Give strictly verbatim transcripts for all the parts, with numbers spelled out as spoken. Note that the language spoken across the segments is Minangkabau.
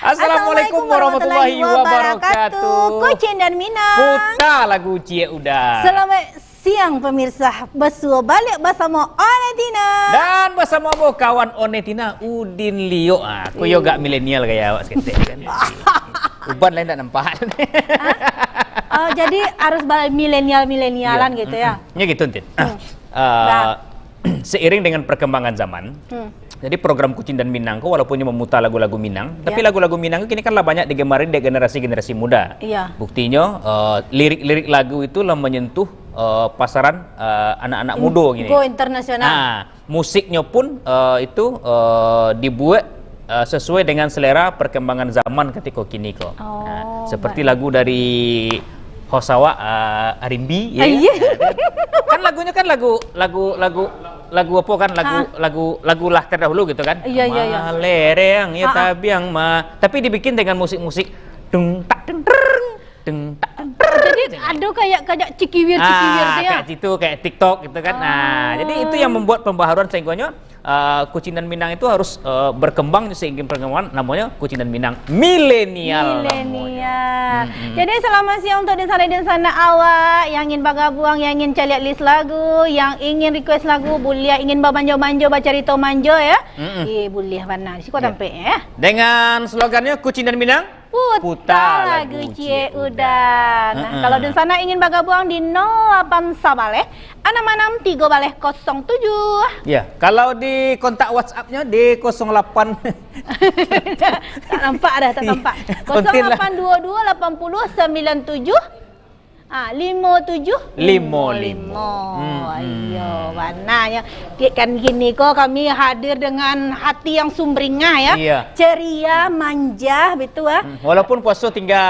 Assalamualaikum warahmatullahi wabarakatuh. Kucing dan Minang. Puta lagu Ciek Uda. Selamat siang pemirsa, basuo baliak basamo Onetina. Dan basamo ambo kawan Onetina, Udin Liok. Ah, aku yo agak milenial gaya awak saketek kan. Uban lain tak nampak. Hah? Oh, jadi harus ba-, milenial-milenialan gitu ya? Iya. Nyo gitu, Tin. Hmm. Eh, seiring dengan perkembangan zaman, hmm, jadi program Kucing dan Minang ko walaupun nyo memutar lagu-lagu Minang, tapi, ya, lagu-lagu Minang ko kini kan lah banyak digemari dek generasi-generasi muda. Iya. Buktinyo, eh, lirik-lirik lagu itu lah menyentuh, eh, pasaran, eh, anak-anak, hmm, mudo kini. Go internasional. Ah, musiknyo pun, eh, itu, eh, dibuat, eh, sesuai dengan selera perkembangan zaman katiko kini ko. Oh, nah, seperti baik. Lagu dari host awak, eh, Arimbi, ya. Ah, iya. Kan lagunyo kan lagu, lagu, lagu, lagu apa kan? Lagu, ah, lagu, lagu lah terdahulu gitu kan? Iya, iya, iya. Malereang, ya, ah, ah, tabiang ma-, tapi dibikin dengan musik-musik dung tak dung, dung tak dung. Jadi, ado kayak, kayak cikiwir-cikiwir, ah, tu ya? Kayak situ, kayak TikTok gitu kan. Nah, jadi itu yang, ah, membuat pembaharuan sehinggonyo, eh, Kucing dan Minang itu harus, eh, berkembang seiring perkembangan, namanya Kucing dan Minang milenial namonyo. Milenial. Mm-mm. Jadi, selamat siang untuk dinsanak-dinsanak awak yang ingin bergabung, yang ingin caliak list lagu, yang ingin request lagu, buliah, ingin bamanjo-manjo, bacarito manjo ya. Mm-mm. Eh, buliah bana. Siko, ya, tampek ya. Dengan slogannya Kucing dan Minang. Puta lagu Ciek Uda. Nah, heeh, kalau dunsanak ingin bagabung di nol lapan sabaleh, anam anam tigo baleh kosong tujuh. Ya, kalau di kontak WhatsApp-nyo di kosong lapan. Tak nampak dah, tak nampak. Iya. Kontin lah. Kosong lapan dua dua lapan puluh sembilan tujuh. Ah, limo tujuh limo limo. Limo limo. Hmm, hmm. Iyo, bananyo. Ti-, kan kini ko kami hadir dengan hati yang sumringah, ya. Iya. Ceria, manja, betul, ah. Hmm, walaupun puaso tingga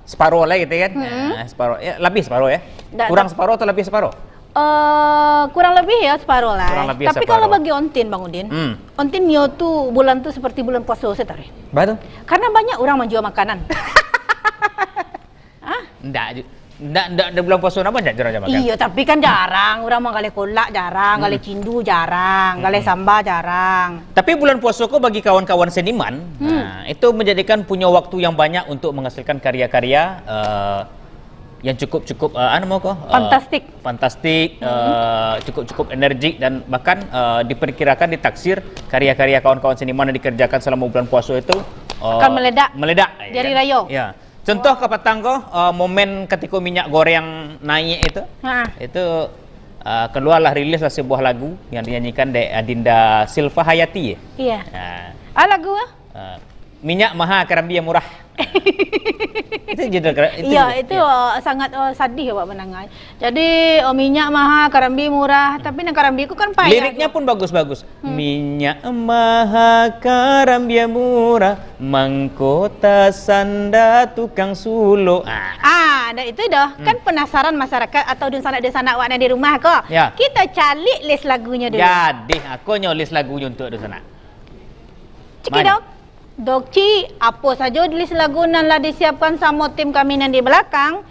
separuh lah gitu kan. Hmm. Nah, separuh. Ya, lebih separuh ya. Ndak, kurang ndak. Separuh atau lebih separuh? Eh, kurang lebih ya separuh lah. Kurang lebih separuh. Tapi kalau bagi Ontin, Bang Udin, hmm, Ontin nio tu bulan tu seperti bulan puaso sajo, Ri. Betul. Karena banyak orang menjual makanan. Hah? Ndak ju-, ndak, ndak, ndak bulan puaso namo ndak jarang-jarang makan? Iyo, tapi kan jarang, urang manggaleh kolak jarang, hmm, galeh cindu jarang, hmm, galeh samba jarang. Tapi bulan puaso ko bagi kawan-kawan seniman, hmm, nah, itu menjadikan punya waktu yang banyak untuk menghasilkan karya-karya, eh, yang cukup-cukup, eh, anu mau ko, eh, fantastik. Fantastik, hmm, eh, cukup-cukup energik dan bahkan, eh, diperkirakan, ditaksir karya-karya kawan-kawan seniman yang dikerjakan selama bulan puaso itu, eh, akan meledak. Meledak, ya kan? Di hari raya. Ya. Contoh kapatang ko, eh, momen katiko minyak goreng naik itu. Ha. Itu, eh, keluarlah, rilislah sebuah lagu yang dinyanyikan dek Adinda Silva Hayati, ya? Iya. Nah. Ah, lagu ah? Eh, minyak maha, karambia murah. Itu judul kera-, itu. Iya, judul, itu, ya, eh, sangat, eh, sadih awak mandanga. Jadi, oh, minyak maha, karambia murah, tapi nan karambia ku kan payah. Liriknya pun bagus-bagus. Hmm. Minyak maha, karambia murah, mangko tasanda tukang sulok. Ah. Ah, dah itu dah. Hmm. Kan penasaran masyarakat atau dunsanak-dunsanak awak nan di rumah ko. Ya. Kita caliak list lagunyo dulu. Jadi, aku nyo list lagunyo untuk dunsanak. Cekidot. Mana? Dok Ci, apo sajo list lagu nan lah disiapkan samo tim kami nan di balakang?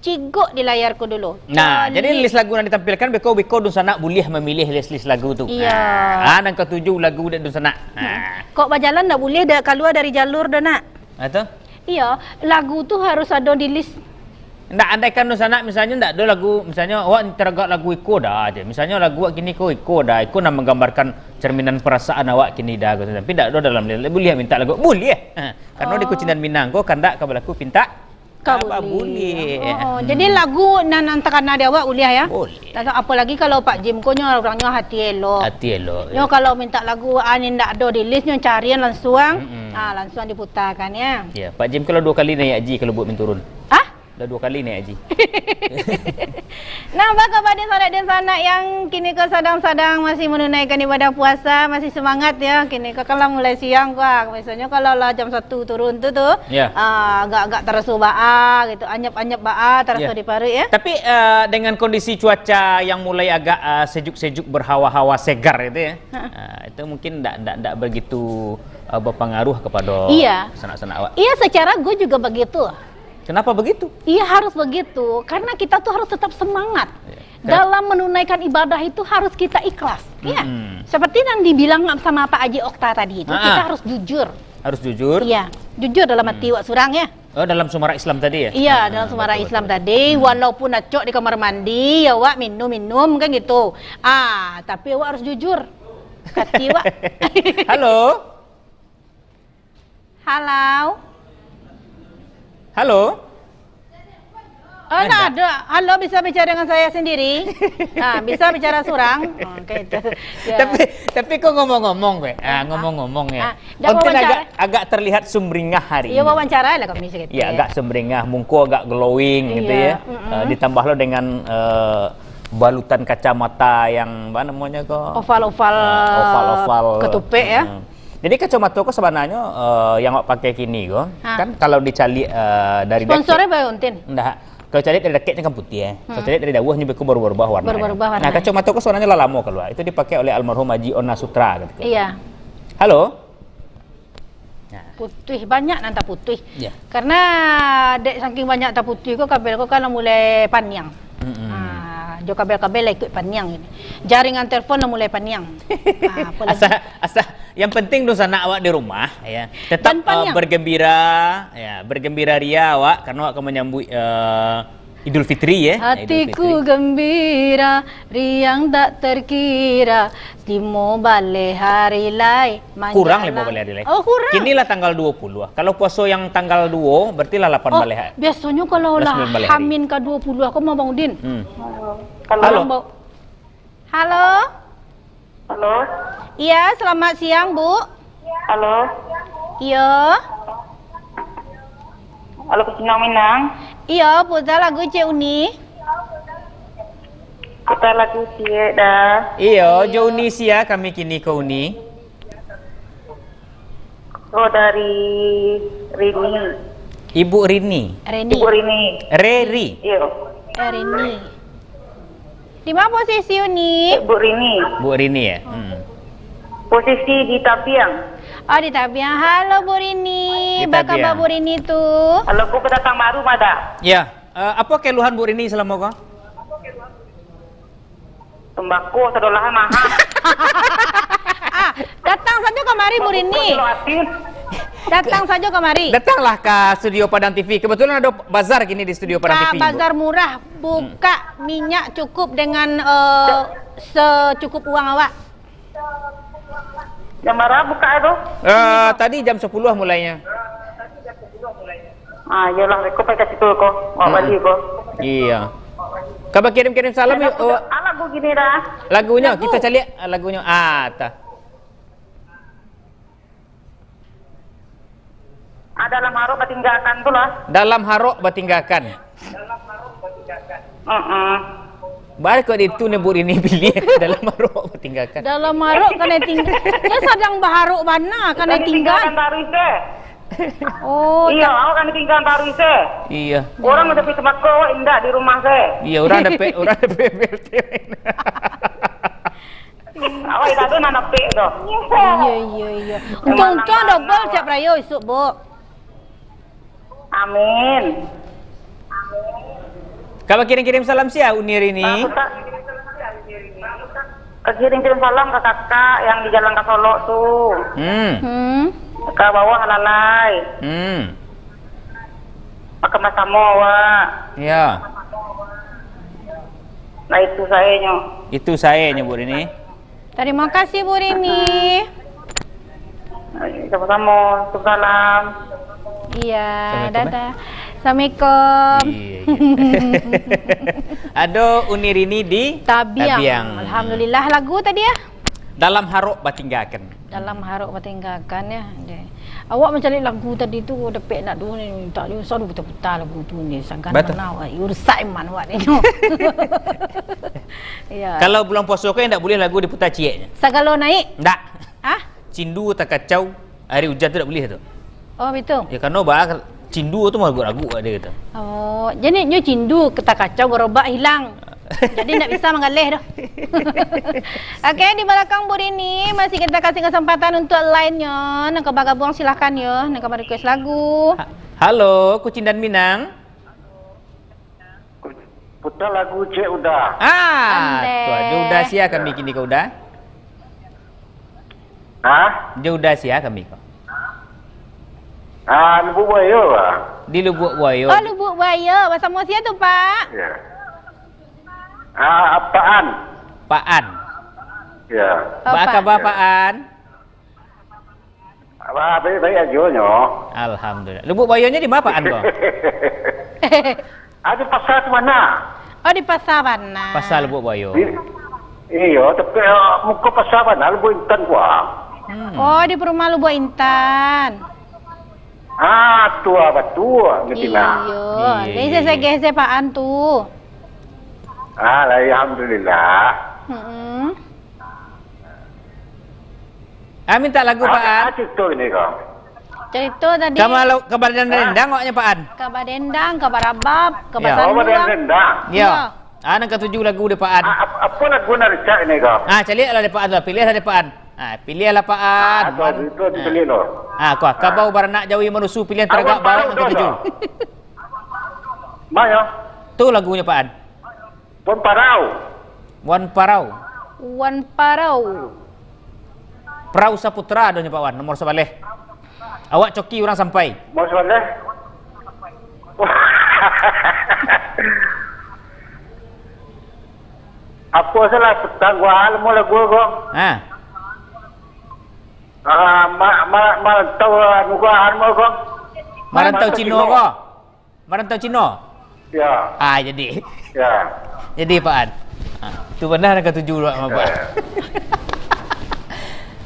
Cigok di layar ko dulu. Nah, jadi list lagu nan ditampilkan beko, beko dunsanak buliah mamilih list-list lagu tu. Iya. Nah, ah, nan katuju lagu dek dunsanak. Nah. Kok bajalan ndak buliah da-, kalua dari jalur doh, nak? Ah, tu? Iya, lagu tu harus ado di list. Ndak, andaikan dunsanak misalnyo ndak ado lagu, misalnyo awak taragak lagu iko dah aja. Misalnyo lagu awak kini ko iko dah, iko nan manggambarkan cerminan perasaan awak kini dah, tapi ndak ado dalam list. Buliah minta lagu? Buliah. Karano di Kucingan Minang ko kandak ka balaku pintak. Ka buliah. Buliah. Oh, oh. Hmm. Jadi lagu nan, nan takana di awak buliah, ya? Buliah. Apolagi kalau Pak Jim ko nyo urangnyo hati elok. Hati elok, nyo ya. Kalau minta lagu, ah, ni ndak ado di list, nyo carian lansuang, mm-mm, ah, lansuang diputakan, ya. Ya, Pak Jim kalau duo kali naiak haji kalau buek minturun. Hah? Lah duo kali naiak haji. Nah, baa kaba dunsanak-dunsanak yang kini ko sadang-sadang masih manunaikan ibadah puasa, masih semangat ya. Kini ko kan lah mulai siang ko, ah. Misalnyo kalau lah jam satu turun tu, tu, ya, ah, agak-agak taraso baa gitu, anyap-anyap baa taraso, ya, di paruik ya. Tapi, eh, dengan kondisi cuaca yang mulai agak, eh, sejuk-sejuk, berhawa-hawa segar gitu ya. Ha. Eh, itu mungkin ndak, ndak, ndak begitu, eh, berpengaruh kepada, iya, sanak-sanak awak. Iya, secara gue juga begitu. Kenapa begitu? Iya, harus begitu. Karena kita tuh harus tetap semangat. Iya. Dalam menunaikan ibadah itu harus kita ikhlas. Iya. Mm-mm. Seperti yang dibilang sama Pak Haji Okta tadi itu, ah, kita harus jujur. Harus jujur. Iya, jujur dalam hati awak surang, ya. Oh, dalam sumarak Islam tadi, ya? Iya, dalam sumarak Islam tadi, walaupun acok di kamar mandi, ya, awak minum-minum, kan gitu. Ah, tapi awak harus jujur. Kati awak. Halo? Halo? Halo? Oh, ndak ada. Halo, bisa bicara dengan saya sendiri? Ah, bisa bicara surang? Oh, kayak itu. Ya. Tapi, tapi kok ngomong-ngomong, kok? Ah, ngomong-ngomong, ya. Ah, dah Ontin wawancara? Agak, agak terlihat sumringah hari ini. Iya, wawancara lah kami sedikit. Iya, agak sumringah, muka agak glowing gitu, ya. Eh, ditambah lo dengan, eh, balutan kacamata yang, apa namanya ko? Oval-oval. Eh, oval-oval. Ketupek, ya. Hmm. Jadi kacamata ko sebenarnya, eh, yang awak pakai kini ko, kan kalau dicaliak, eh, dari Sponsornya deket. Bae Ontin. Ndak. Kalau caliak dari dekeknya kan putih, eh. Kalau caliak dari jauhnya beko berubah-ubah warna. Berubah-ubah warna. Nah, kacamata ko sebenarnya lah lama keluar. Itu dipakai oleh almarhum Haji Ona Sutra ketika itu. Iya. Halo? Nah. Putih, banyak nan taputuih. Iya. Karena dek saking banyak taputuih ko, kabel ko kan lah mulai paniang. Mm-mm. Ah, jo kabel-kabel lah ikut paniang ini. Jaringan telepon lah mulai paniang. Ah, apa lagi? Asa, asa, yang penting dunsanak awak di rumah, ya, tetap, eh, bergembira, ya, bergembira ria awak, karena awak akan menyambut, eh, Idul Fitri, ya. Ya, Idul Fitri. Hatiku gembira, riang tak terkira, limo baleh hari lai. Kurang limo baleh hari lai. Oh, kurang. Kini lah tanggal dua puluh. Kalau puaso yang tanggal dua, berarti lah lapan baleh. Oh, biasonyo kalau lah hamin ka dua puluh, aku mau Bang Udin. Hmm. Halo. Halo. Halo. Halo. Iya, selamat siang, Bu. Halo. Iya. Halo, Kucinang Minang. Iya, putar lagu Cik Uni. Putar lagu Cik dah. Iyo, jo Uni sia kami kini ko Uni. Oh, dari Rini. Ibu Rini. Reni. Ibu Rini. Reri. Iyo. Eh, Rini. Di mana posisi Uni? Bu Rini. Bu Rini, ya? Hmm. Posisi di Tabiang. Oh, di Tabiang. Halo, Bu Rini. Di Tabiang. Apa kabar Bu Rini tu? Halo, kok pendatang baru, Mada? Ya. Eh, apa keluhan Bu Rini selama ko? Tembako sadolahan mahal. Ah, datang sajo kamari, Bu Rini. Datang sajo kamari. Datanglah ka studio Padang T V. Kebetulan ada bazar kini di studio Padang T V, Bu. Bazar murah, buka minyak cukup dengan, eh, secukup uang awak. Jam bara buka tu? Eh, tadi jam sepuluh mulainya. Ah, iyolah, beko pai ka situ ko, awak bali ko. Iya. Ka bakirim-kirim salam, yuk, awak. Ah, lagu gini dah. Lagunyo, kita caliak, ah, lagunyo. Ah, tah. Ah, dalam harok batinggakan tu lah. Dalam harok batinggakan. Heeh. Baa kok di tu ni Bu Rini pilih dalam harok batinggakan. Dalam harok kanai tingga-, nyo sadang baharok bana kanai tingga. Tinggakan baru se. Oh, iyo, awak kanai tinggakan baru se. Iya. Orang udah pi tembako, awak indak di rumah se. Iya, orang dapek, orang dapek B L T. Awak indak ado nan dapek tu. Iya, iya, iya. Untung-untung dobel siap rayo isuk, Bu. Amin. Ka bakirim-kirim salam sia, Uni Rini? Aku tak, ka kirim-kirim salam ka kakak yang di jalan ka Solok tu. Hmm. Hmm. Ka bawah Lalai. Hmm. Makan basamo awak. Ya. Nah, itu saenyo. Itu saenyo, Bu Rini. Tarimo kasih, Bu Rini. Samo-samo. Salam. Iya, assalamualaikum, eh. Dadah. Assalamualaikum. Iya, iya. Ado Uni Rini di Tabiang. Tabiang. Alhamdulillah, lagu tadi, ya? Dalam Harok Batinggakan. Dalam Harok Batinggakan, ya. Deh. Awak mancari lagu tadi tu, dapek nak duo ni, tak duo, selalu putar-putar lagu tu ni, sangkan mana awak, rusak iman awak ni. Ya. Kalau bulan puasa kan ndak boleh lagu diputar cieknya. Sagalo naik. Ndak. Ah? Cindu takacau, hari hujan tu ndak boleh tu. Oh, betul. Ya, karena bah, cindu tu maragu-ragu dia kata. Oh, jadi nyo cindu takacau, gerobak hilang. Jadi, ndak bisa manggaleh doh. Oke, di balakang Bu Rini, masih kita kasih kesempatan untuk line-nyo. Nan ka bagabuang, silahkan yo. Nan ka request lagu. Ha-, halo, Kucindan Minang. Putar lagu Cek Uda. Ah, tu aja Uda sia kami kini ko Uda. Hah? Jo Uda sia kami ko. Ah, Lubuk Buayo, Pak. Di Lubuk Buayo. Oh, Lubuk Buayo. Basamo sia tu, Pak? Ya. Ah, Pak An. Pak An. Ya. Oh, Pak. Baa kaba, Pak An? Wah, baik-baik ajo nyo. Alhamdulillah. Lubuk Buayonyo di ma, Pak An, ko? Ado pasar tu mana? Oh, di Pasar Bana. Pasar Lubuk Buayo. I-, iyo, tapi, eh, muko Pasar Bana, Lubuk Intan ko, ah. Hmm. Oh, di Perumahan Lubuk Intan. Ah, tu ah, batua, Mitina. Iyo. Iyo, jadi iyo, saya iyo. Gesek Pak An tu. Ah, alhamdulillah. Mm-mm. Ah, minta lagu, Pak An. Ah, cerita ini kau. Cerita tadi. Kama lo-, kaba dendang-dendang awaknyo, Pak An? Kaba dendang, kaba rabab, kaba sanduang. Ya. Oh, kaba dendang-dendang. Ya. Ya. Ah, nan katuju lagu dek Pak An. Ah, ap-, apa lagu nan dicari ini kau? Ah, caliaklah dek Pak An tu. Pilihlah dek Pak An. Ah, pilihlah Pak An. Ah, tu, tu, tu, pilih lo. Ah, kuah. Ah. Kabau baranak jawi marusu pilihan taragak bawah nan katuju. Awak tahu tu. Mana? Tu lagunyo, Pak An. Wan Parau. Wan Parau. Wan Parau. Parau Saputra ado nyo, Pak Wan, nomor sabaleh. Awak coki urang sampai. Nomor sabaleh. Apo salah petang gua hal mo lagu ko? Ha. Ah, ma-, ma-, marantau, ah, anu ko, anu ko. Marantau Cino ko? Marantau Cino? Ya. Ah, jadi. Ya. Jadi, Pak An. Ah, tu bana nan katuju awak, Pak. Ya.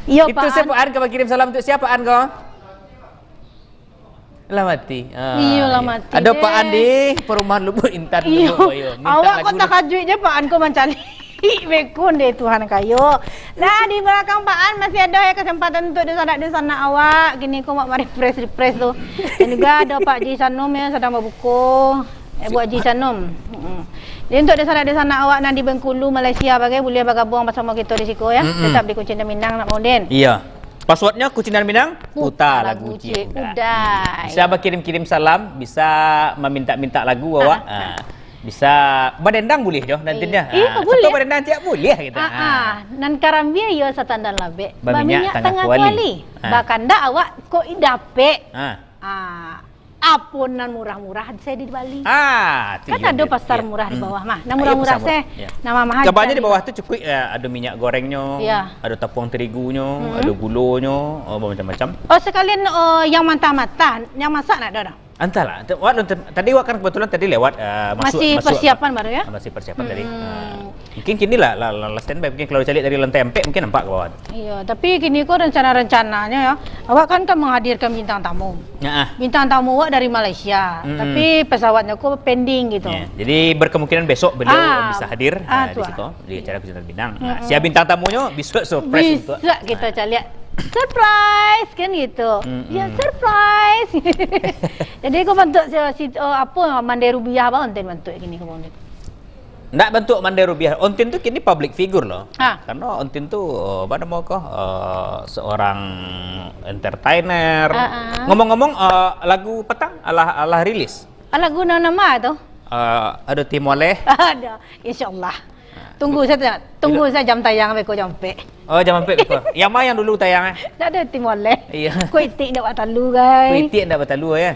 Iyo, itu Pak An. Pak An ka bakirim salam untuak sia, Pak An, ko? Lah mati. Ah, iyo, lah mati. Ado Pak An di Perumahan Lubuk Intan, iyo. Lubuk Buayo. Minta lagu. Awak ko takajuik se, Pak An ko mancaliak. Ih, beko deh Tuhan kayo. Nah, di balakang Pak An masih ado yo kesempatan untuak dunsanak-dunsanak awak. Kini ko awak marefresh-refresh tu. Dan juga ado Pak Ji Sanom yo sadang babuko. Eh, Pak Ji Sanom. Mm-mm. Jadi untuak dunsanak-dunsanak awak nan di Bengkulu, Malaysia bagai, buliah bagabuang basamo kito di siko yo. Mm-mm. Tetap di Kucindan Minang, nak Maudin. Iya. Passwordnyo Kucindan Minang, puta lagu Cik Udai. Bisa bakirim-kirim salam, bisa maminta-minta lagu awak. Ah, ah. Ah. Bisa badendang buliah jo nantinyo. Eh, iyo, buliah. Serto badendang ciek buliah gitu. Ah, ah. Nan karambia iyo satandan labek. Baminyak tangah kuali. Ah. Bakandak awak kok dapek. Ah. Ah. Apo nan murah-murah se di Bali. Ah, tu kan iyo, ado pasar murah di bawah mah. Nan murah-murah se, nan mahal. Kabanyo di bawah tu cukuik, eh, ado minyak gorengnyo, ado tapuang tarigunyo, ado gulonyo, oh, macam-macam. Oh, sakalian, oh, yang mantah-mantah, yang masak ndak ado doh? Antahlah, tadi wak kan kebetulan tadi lewat, eh, masuk, masih masuk, persiapan baru, ya? Ah, masih persiapan tadi. Hmm. Ah, mungkin kini lah, lah, lah, lah standby. Mungkin kalau caliak dari lantai ampek, mungkin nampak ka bawah tu. Iyo, tapi kini ko rencana-rencananyo, ya, awak kan, kan menghadirkan bintang tamu. Ya, ah. Bintang tamu awak dari Malaysia, hmm, tapi pesawatnyo ko pending gitu. Ya, jadi berkemungkinan besok beliau bisa hadir, ah, eh, di situ, di acara Kucindan Minang. Nah, siapa bintang tamunyo, besok surprise untuak. Bisa kita caliak. Surprise, kan gitu. Mm-mm. Ya, surprise. Jadi, ko bantuak si, si, oh, apo, Mandai Rubiah, baa ontin bantuak kini ko, Bang Din? Ndak bantuak Mandai Rubiah. Ontin tu kini public figure lo. Ha. Karena Ontin tu, eh, apa namo ko, eh, seorang entertainer. Ah, ah. Ngomong-ngomong, eh, lagu patang alah, alah rilis? Ah, lagu nan ma tu? Eh, ado Timoleh. Ado, insyaallah. Tunggu sajo, tunggu sajo jam tayang beko jam ampek. Oh, jam ampek beko. Yang ma yang dulu tayang, eh? Ndak ado Timoleh. Iyo. Kuitik ndak batalu, guys. Kuitik ndak batalu, ya.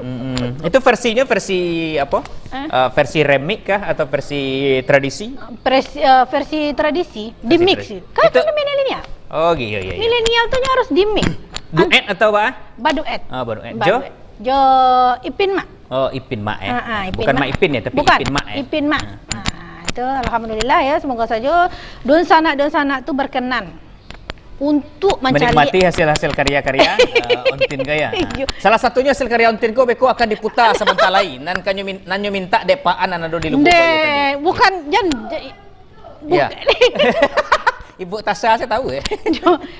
Mm-mm. Itu versinyo versi apo? Hah? Eh, versi remix kah atau versi tradisi? Versi, eh, versi tradisi, di mix. Versi tradisi. Kan itu milenial. Oh, iyo, iyo, iyo. Milenial tu nyo harus di mix. Duet atau apa? Baduet. Ah, baduet. Jo? Baduet. Jo Ipin Mak. Oh, Ipin Mak, eh. Ah, ah, Ipin Mak. Bukan Mak Ipin, ya, tapi Ipin Mak, eh. Ipin Mak. Ah. Ah, itu alhamdulillah, ya, semoga saja dunsanak-dunsanak tu berkenan untuk mencari, menikmati hasil-hasil karya-karya, eh, Ontin ko, ya. Iyo. Ah. Salah satunyo hasil karya Ontin ko beko akan diputa sabanta lai. Nan kanyo min-, nan nyo minta dek Pak An nan ado di Lubuk Buayo tadi. Ndeh, bukan, jan, j-, i-, ya. Bukan. Ibu Tasha, saya tahu, eh.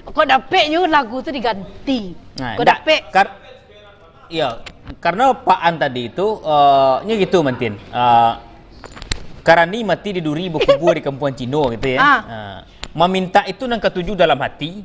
Kok dapek je lagu tu diganti. Nah, kok ndak, dapek. Kar-, Iyo, karano Pak An tadi tu, eh, nyo gitu, Mantin. Eh, karani mati di duri, bakubua di kampuang Cino, gitu, ya. Ah. Eh, mamintak itu nan katuju dalam hati,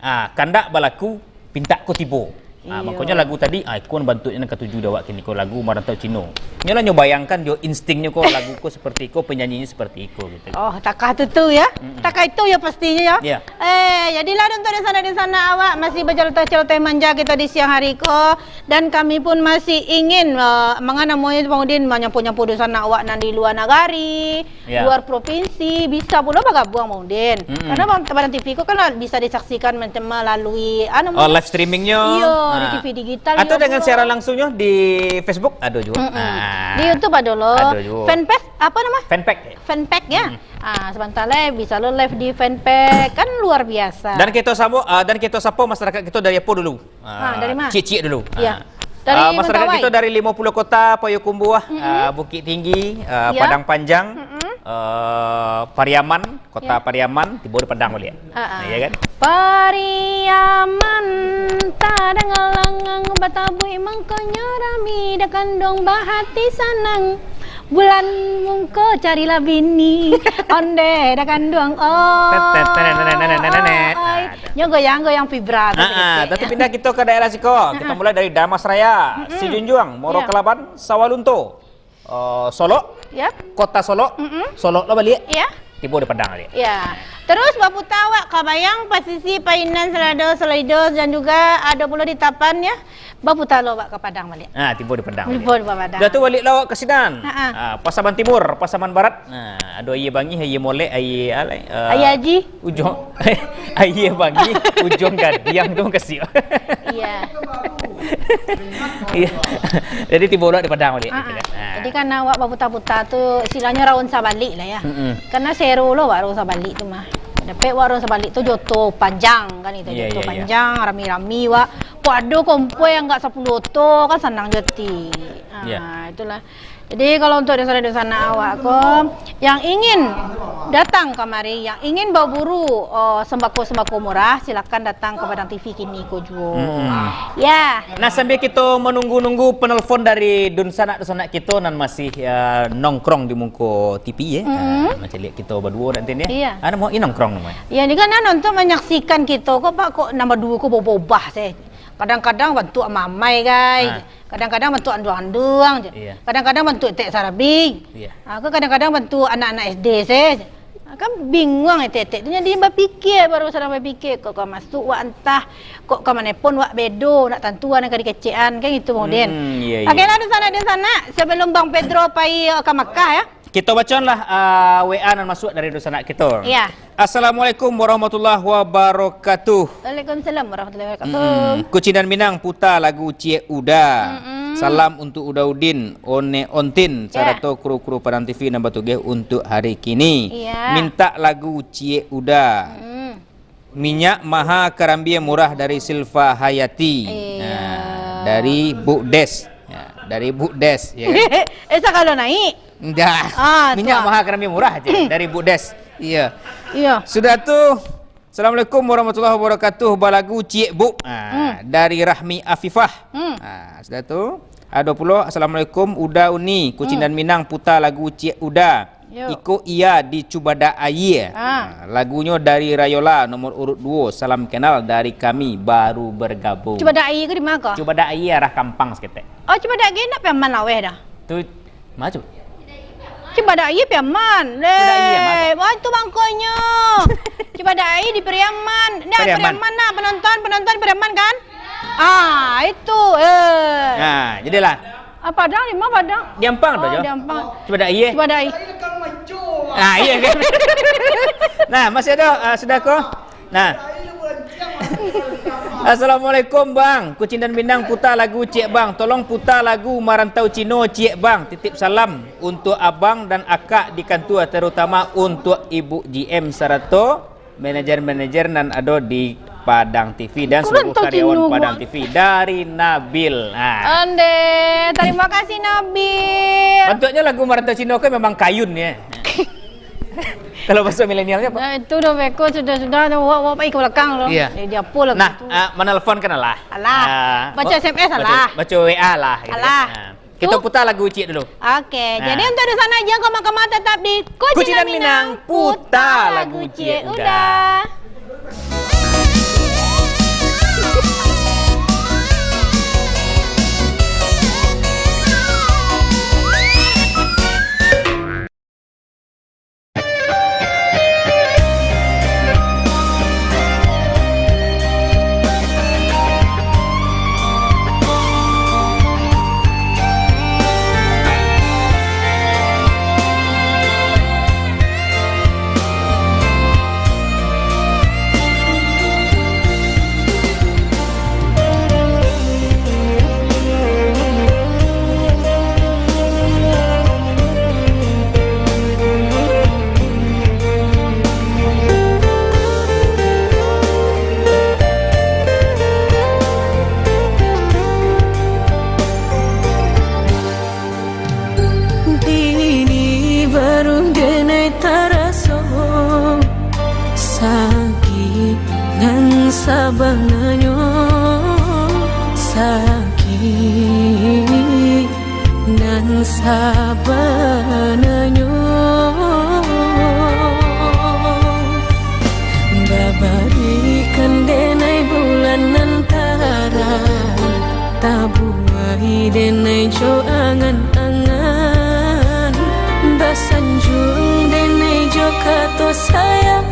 ah, kandak balaku, pintak ko tibo. Ah, iyo. Makonyo lagu tadi, ah, iko bantuaknyo nan katuju dek awak kini ko, lagu Marantau Cino. Nyo lah nyo bayangkan jo instinknyo ko, lagu ko seperti iko, penyanyinyo seperti iko, gitu. Oh, takah tu tu, ya? Mm-mm. Takah itu, ya, pastinyo, ya? Iya. Eh, jadilah untuak dunsanak-dunsanak awak, masih baceloteh-celoteh manja kito di siang hari ko. Dan kami pun masih ingin, eh, manga namonyo tu, Bang Udin, manyampo-nyampo dunsanak awak nan di lua nagari, Ya. luar provinsi, bisa pulo bagabuang, Bang Udin. Mm-mm. Karena Bang, Padang T V ko kan bisa disaksikan macam melalui, anu, Oh, live streamingnyo. Iyo, di Ah. T V digital Atau iyo dengan pulo. siaran langsungnyo di Facebook, ado juo. Mm-mm. Ah. Di YouTube ado lo. Ado juo. Fanpage, apa nama? Fanpage. Fanpage, ya? Mm. Ah, sabanta lai, bisa lo live di fanpage. Kan luar biasa. Dan kito samo, ah, dan kito sapo masyarakat kito dari apo dulu? Ah, dari ma? Ciek-ciek dulu. Iya. Ah. Dari Ah, masyarakat Mentawai. kito dari Limo Puluah Kota, Payakumbuah, Mm-mm. ah, Bukittinggi, ah, Iya. Padang Panjang, Mm-mm. ah, Pariaman, Kota Iya. Pariaman, tibo di Padang baliak. Ah, ah. Iya kan? Pariaman, tadanga langang batabuik, mangkonyo rami, dak kanduang bahati sanang. Bulan mungko carilah bini, onde dak kanduang, oh. Tet, tet, tet, tet, tet, tet, tet. Ai. Nah, Nyo goyang-goyang vibra tu Ah, ah, sedikit, tapi ya. pindah kito ka daerah siko. Kito Mm-mm. mulai dari Damasraya, Mm-mm. Sijunjuang, Moro Iya. Kelaban, Sawalunto, eh, Solok, Ya. Kota Solok, Mm-mm. Solok lo baliak. Ya. Tibo di Padang baliak. Ya. Terus baputa awak ka Bayang, Pasisi, Painan, Salado, Solaido, dan juga ado pulo di Tapan, ya. Baputa lo awak ka Padang baliak. Ah, tibo di Padang Tibo baliak. di Padang. Dah tu baliak lo awak ka sinan. Ha, ha. Ah, Pasaman Timur, Pasaman Barat. Nah, ado Aia Bangih, Aia Molek, Aia alai, eh, Aia Haji. Ujuang, Aia Bangih, Ujuang Gadiang tu makasih. Iya. Iya. Jadi tibo lo di Padang baliak, Ha, gitu ha. kan. Ah. Jadi kan awak baputa-puta tu, istilahnyo raun sabalik lah, ya. Mm-mm. Karena seru lo awak raun sabalik tu mah. Dapek awak raun sabalik tu joto panjang kan itu, Iya, joto iya, iya. panjang, rami-rami awak. Kok ado kompoi angkek sapuluah oto, kan sanang jo ati. Ah, Iya. itulah. Jadi, kalau untuak dunsanak-dunsanak awak ko, yang ingin datang kamari, yang ingin baburu, oh, sembako-sembako murah, silakan datang ka Padang T V kini ko juo. Mm-mm. Ya. Nah, sambil kito manunggu-nunggu penelpon dari dunsanak-dunsanak kito nan masih, eh, nongkrong di muko T V, ya. Mm-mm. Ah, macam lihat kito baduo nanti ni, ya. Iya. Ah, namo, ini nongkrong namonyo. Ya, ni kan anu, untuk menyaksikan kito ko, Pak, kok nan baduo ko baubah-ubah, seh. Kadang-kadang bantuak mamai, gai. Ah. Kadang-kadang bantuak anduang-anduang je. Iya. Kadang-kadang bantuak etek sarabi. Iya. Ha, ko kadang-kadang bantuak anak-anak S D se. Ha, kan bingung etek-etek tu. Jadi bapikia, baru sadang bapikia, kok ka masuak wak antah, kok ka manepon wak bedo, ndak tantu nan ka dikecekan, kan gitu, Bang Udin. Hmm, iya, iya. Oke lah, dunsanak-dunsanak, sebelum Bang Pedro pai, eh, ka Makkah, ya. Kito bacoanlah, ah, W A nan masuak dari dunsanak kito. Iya. Assalamualaikum warahmatullahi wabarakatuh. Waalaikumsalam warahmatullahi wabarakatuh. Mm-mm. Kucindan Minang puta lagu Ciek Uda. Mm-mm. Salam untuk Uda Udin, One Ontin, Ya. sarato kru-kru Padang T V nan batugeh untuk hari kini. Iya. Minta lagu Ciek Uda. Mm. Minyak maha, karambia murah dari Silva Hayati. Iya. Nah, dari Bu Des. Ya, dari Bu Des, ya kan? Eh, sakalo naik. Ndak. Ah, Minyak tu. maha, karambia murah je dari Bu Des. Iya. Iya. Sudah tu, Assalamualaikum warahmatullahi wabarakatuh. Balagu Ciek Bu. Ah, Hmm. dari Rahmi Afifah. Hmm. Ah, sudah tu, ado pulo, Assalamualaikum Uda Uni, Kucindan Hmm. Minang puta lagu Ciek Uda. Yo. Iko iya di Cubadak Aia. Ah. Ah, lagunyo dari Rayola, nomor urut duo. Salam kenal dari kami, baru bergabung. Cubadak Aia ko di ma ko? Cubadak Aia arah Kampang saketek. Oh, Cubadak Aia ndak Piaman laweh dah? Tu, ma tu? Cubadak Aia Piaman. Cubadak Aia, ma tu? Eh, wah, itu mangkonyo. Cubadak Aia di Piaman. Dah, Piaman. Piaman nah, penonton, penonton Piaman kan? Ah, itu. Eh. Nah, jadilah. Ah, Padang, di ma Padang? Di Ampang tu, Oh, Jo. di Ampang. Cubadak Aia. Cubadak Aia. Ah, iya kan? Nah, masih ada, ah, sudah ko? Nah. Assalamualaikum, Bang. Kucindan Minang puta lagu Ciek Bang. Tolong puta lagu Marantau Cino Ciek Bang. Titip salam untuk abang dan akak di kantua, terutama untuk Ibu G M sarato manajer-manajer nan ado di Padang T V dan Kurang seluruh tahu karyawan Cino Padang gua. T V dari Nabil. Nah. Ande, terima kasih Nabil. Bantuaknya lagu Marantau Cino kan memang kayun ya. Kalau bahasa milenialnya apa? Nah, itu dah beko sudah-sudah tu, wak, wak pai ke belakang tu. Iya. Eh, dia apa lagu Nah, tu? ah, menelpon kan alah. Alah. Ah, Baca wa-, S M S baca, alah. baca W A lah, gitu. Alah. Ah. Kita Tu. putar lagu Ciek dulu. Oke, Nah. jadi untuk di sana jangan kemana-kemana, tetap di Kucindan Kucindan Minang, Minang, putar putar lagu lagu Ciek Ciek Uda. Uda. Sabananyo sakik nan sabananyo, babarikan denai bulan nan tarang, tabuai denai jo angan-angan, basanjuang denai jo kato sayang,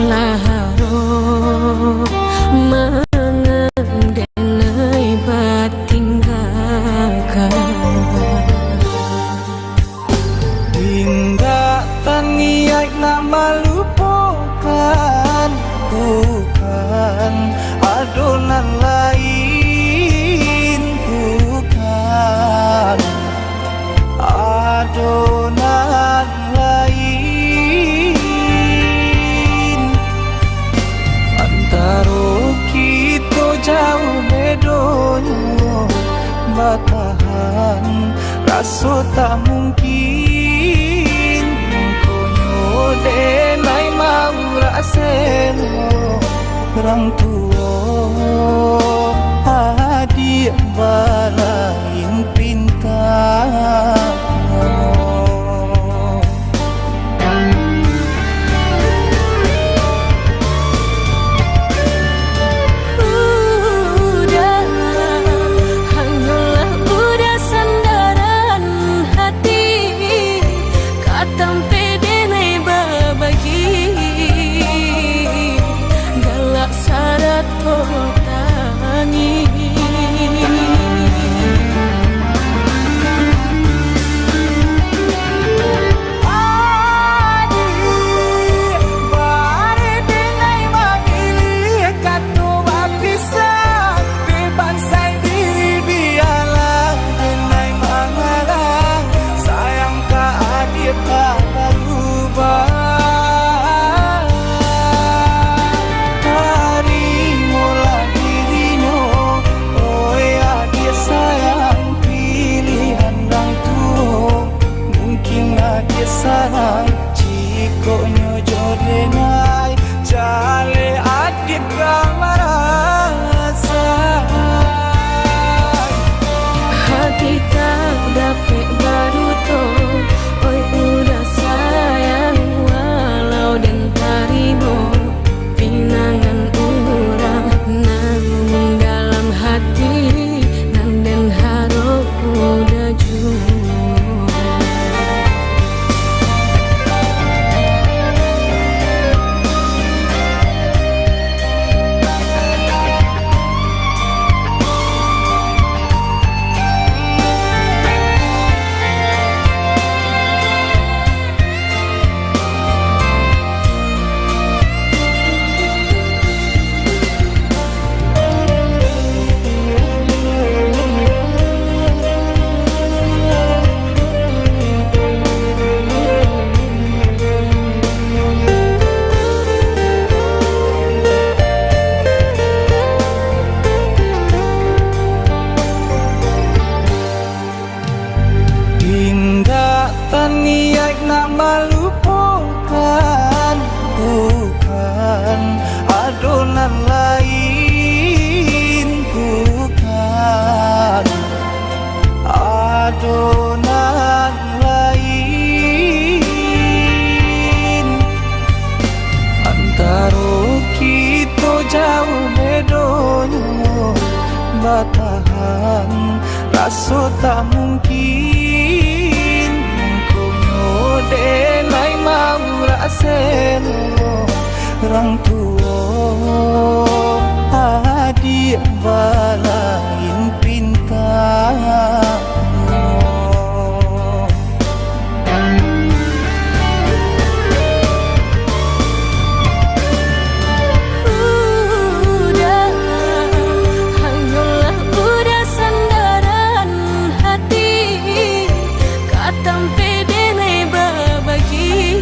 lah mangan denai batinggakan. Indak taniaik nak malupokan, bukan ado nan lain, bukan ado nan lain. Antaro kito jauah bedonyo, batahan raso tak mungkin. Mangkonyo denai maurak selo, rang tuo adiak balain pinta. Udah, hanyolah udah sandaran hati, ka tampek denai babagi, galak sarato tangih. Adiak, bareh denai mamiliah kato bapisah, dek bansai diri bialah denai mangalah, sayang ka adiak ka barubah. Tarimolah dirinyo, oi adiak sayang, pilihan rang tuo. Mungkin adiak sanang, jikok nyo jo denai, jaleh adiak ka marasai. Hati tak dapek baduto, oi udah sayang, walau den tarimo pinangan urang nan dalam hati, nan den harok udah juo. Indak taniaik nak malupokan, bukan ado nan lain, bukan ado nan lain. Antaro kito jauah bedonyo, batahan raso tak mungkin. Mangkonyo denai maurak selo, rang tuo adiak balain pinta. Udah, hanyolah udah sandaran hati, ka tampek denai babagi,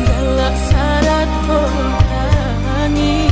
galak sarato tangih.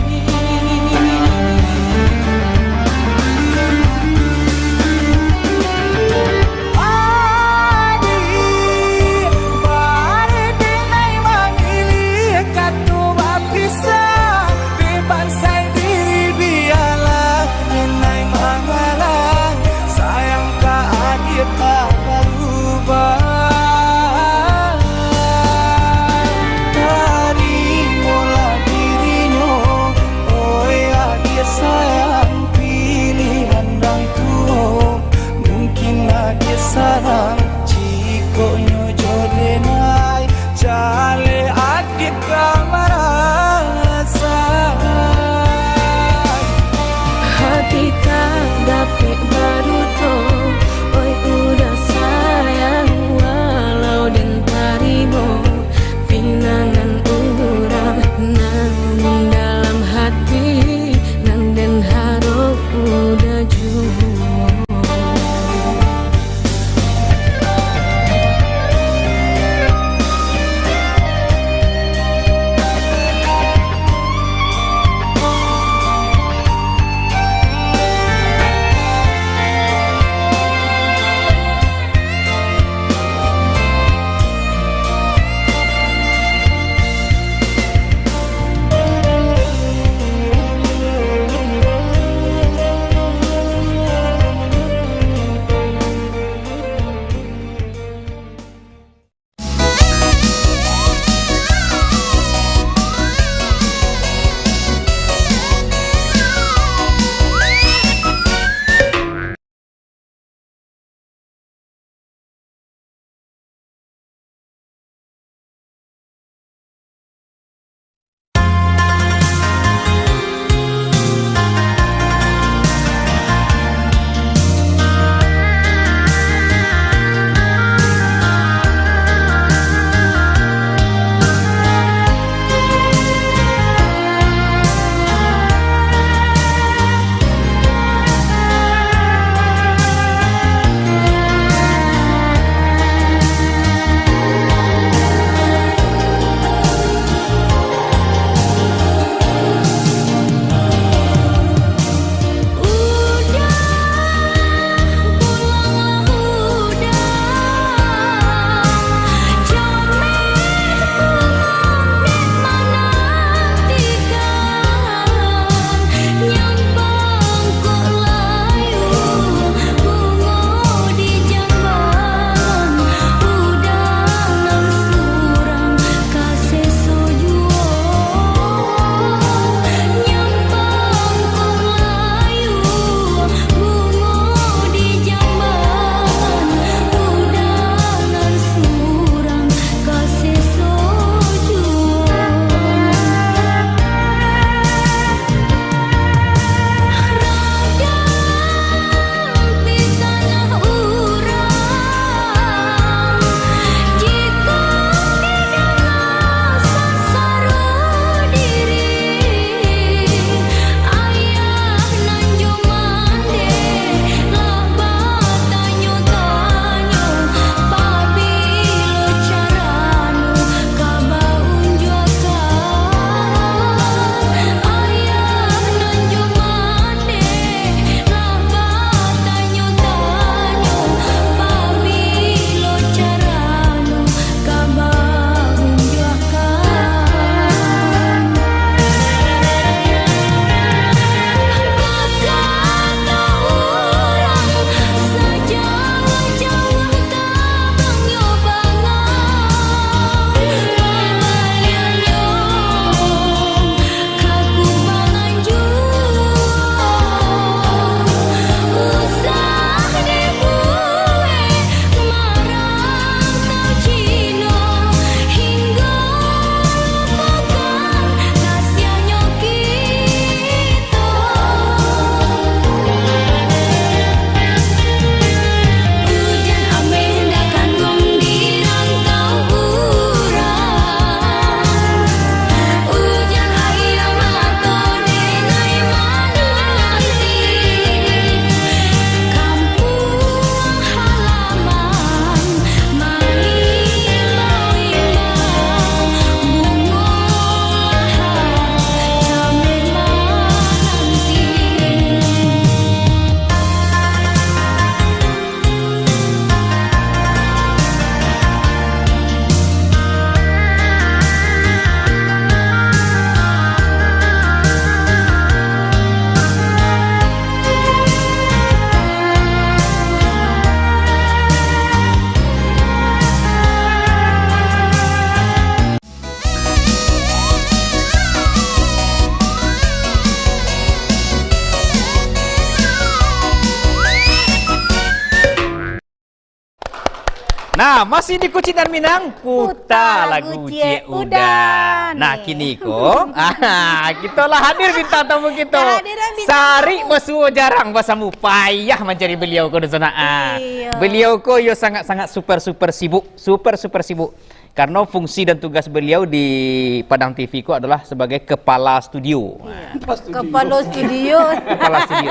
Nah, masih di Kucindan Minang, puta lagu Ciek Uda. Nah, kini ko, ah, kito lah hadir bintang tamu kito. Kehadiran bintang tamu. Sarik basuo jarang basamu, payah mancari beliau ko di sana. Ah. Iya. Beliau ko yo sangat-sangat super-super sibuk, super-super sibuk. Karena fungsi dan tugas beliau di Padang T V ko adalah sebagai kepala studio. Iya. Kepala studio. Kepala studio.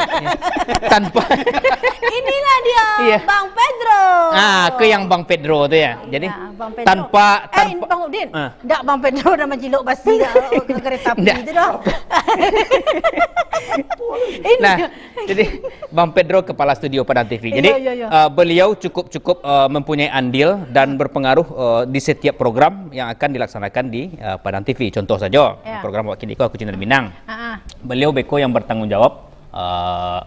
Tanpa Inilah dia, Iya. Bang Pedro. Ah, ke yang Bang Pedro tu ya. Jadi, Ya, Bang Pedro. tanpa, Eh, tanpa Bang Udin. Ah. Ndak Bang Pedro nama cilok basi ka, ka kereta api Ndak. tu dah. Ini Nah, jadi Bang Pedro kepala studio Padang T V. Jadi, Iya, iya, iya. eh, beliau cukup-cukup eh, mempunyai andil dan berpengaruh eh, di setiap program yang akan dilaksanakan di eh, Padang T V. Contoh saja, Ya. program Wak Kini ko Aku Cinta Minang. Ah, ah. Beliau beko yang bertanggung jawab eh,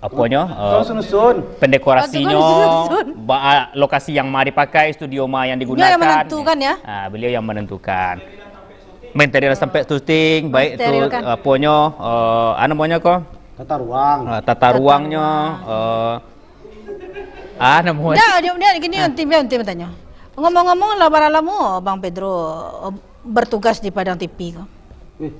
aponyo, eh, Susun-susun. pendekorasinyo, Oh, susun-susun. ba- lokasi yang ma dipakai, studio ma yang Beliau yang digunakan. menentukan, ya? Ah, beliau yang menentukan. Material sampai syuting, baik tu Material kan. aponyo, eh, anu namonyo ko? Tata ruang. Ah, tata Tata ruangnyo, ruang. eh, ah, namonyo. Dah, dia, dia gini, Ah. nanti, nanti bertanya. Ngomong-ngomong, lah bara lamo Bang Pedro eh, bertugas di Padang T V ko? Eh.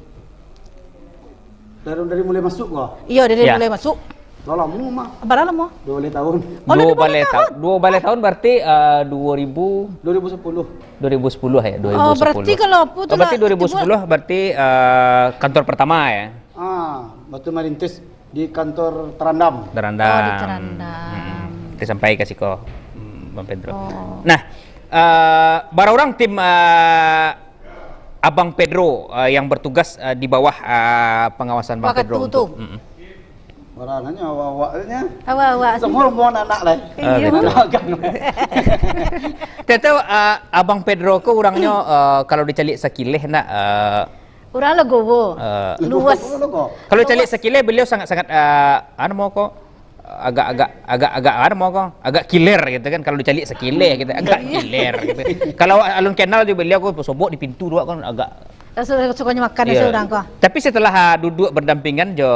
Dari, dari mulai masuk ko? Iya, dari Ya. mulai masuk. Lah lamo mah. Bara lamo? Dua baleh tahun. Oh, Dua lebih baleh banyak tahun. tahun. Dua baleh tahun berarti eh, dua ribu Dua ribu sepuluh. dua ribu sepuluh ya, Oh, dua ribu sepuluh. berarti kalau apa tu Oh, berarti lah, dua ribu sepuluh berarti eh, kantor pertama ya? Ah, batu marintis di kantor Terandam. Terandam. Oh, di Terandam. Hmm. Kita sampai ka siko, hmm, Bang Pedro. Oh. Nah, eh, bara urang tim eh, Abang Pedro eh, yang bertugas eh, di bawah eh, pengawasan Bang Wakatu Pedro tu. untuk, mm-mm. Bara nyo awak-awak tu nyo. Awak-awak. Semua rombongan anak lah. Iya. Ah, betul. Magang. Tahu, eh, Abang Pedro ko urangnyo eh, kalau dicaliak sakileh nak eh, Urang legowo. Eh, Luas. Legowo, legowo. Kalau caliak sakileh, beliau sangat-sangat eh, anu namonyo ko, agak-agak agak-agak anu namonyo ko, agak kiler gitu kan, kalau dicaliak sakileh gitu, agak Iya. kiler gitu. Kalau alun kenal jo beliau ko, sobok di pintu tu kan agak Langsung sukonyo makan Iya. nasi urang ko. Tapi setelah ah, duduk berdampingan jo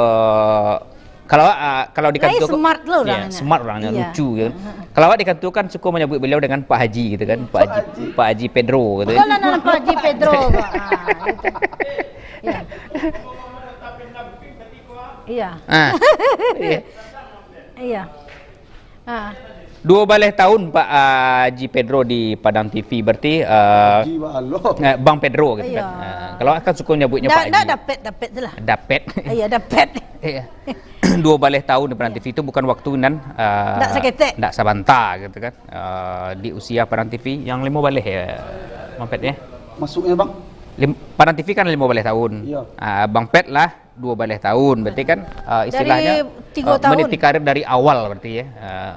kalau ah, kalau di Lain kantua ko- smart lo Iya, urangnyo. smart urangnyo, Iya. lucu gitu. Heeh. Kalau awak di kantua kan suko menyebut beliau dengan Pak Haji gitu kan, Pak Haji, Pak Haji Pedro gitu. Bukan lah nama Pak Haji Pedro ko. Ah, gitu. Iya. Iya. Ah. Iya. Iya. Ah. Dua baleh tahun Pak ah, Haji Pedro di Padang T V, berarti eh, Haji Walo. eh, Bang Pedro gitu kan. Iya. Ah, kalau kan suko nyebutnya Ndak, Pak ndak Haji. dapet, dapet tu lah. Dapet. Iya, dapet. Iya. Dua baleh tahun di Padang T V itu bukan waktu nan eh, Ndak saketek. ndak sabanta gitu kan. Eh, di usia Padang T V yang limo baleh ya, Bang Pet ya. Masuknya, Bang? Lim- Padang T V kan limo baleh tahun. Iya. Ah, Bang Pet lah dua baleh tahun, berarti kan eh, Dari istilahnya tiga eh, tahun. meniti karir dari awal berarti ya. Eh,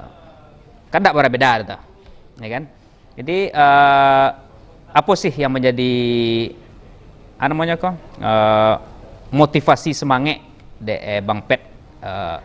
kan ndak bara beda tu. Ya kan? Jadi eh, apa sih yang menjadi anu namonyo ko eh, motivasi semangat dek eh, Bang Pet eh,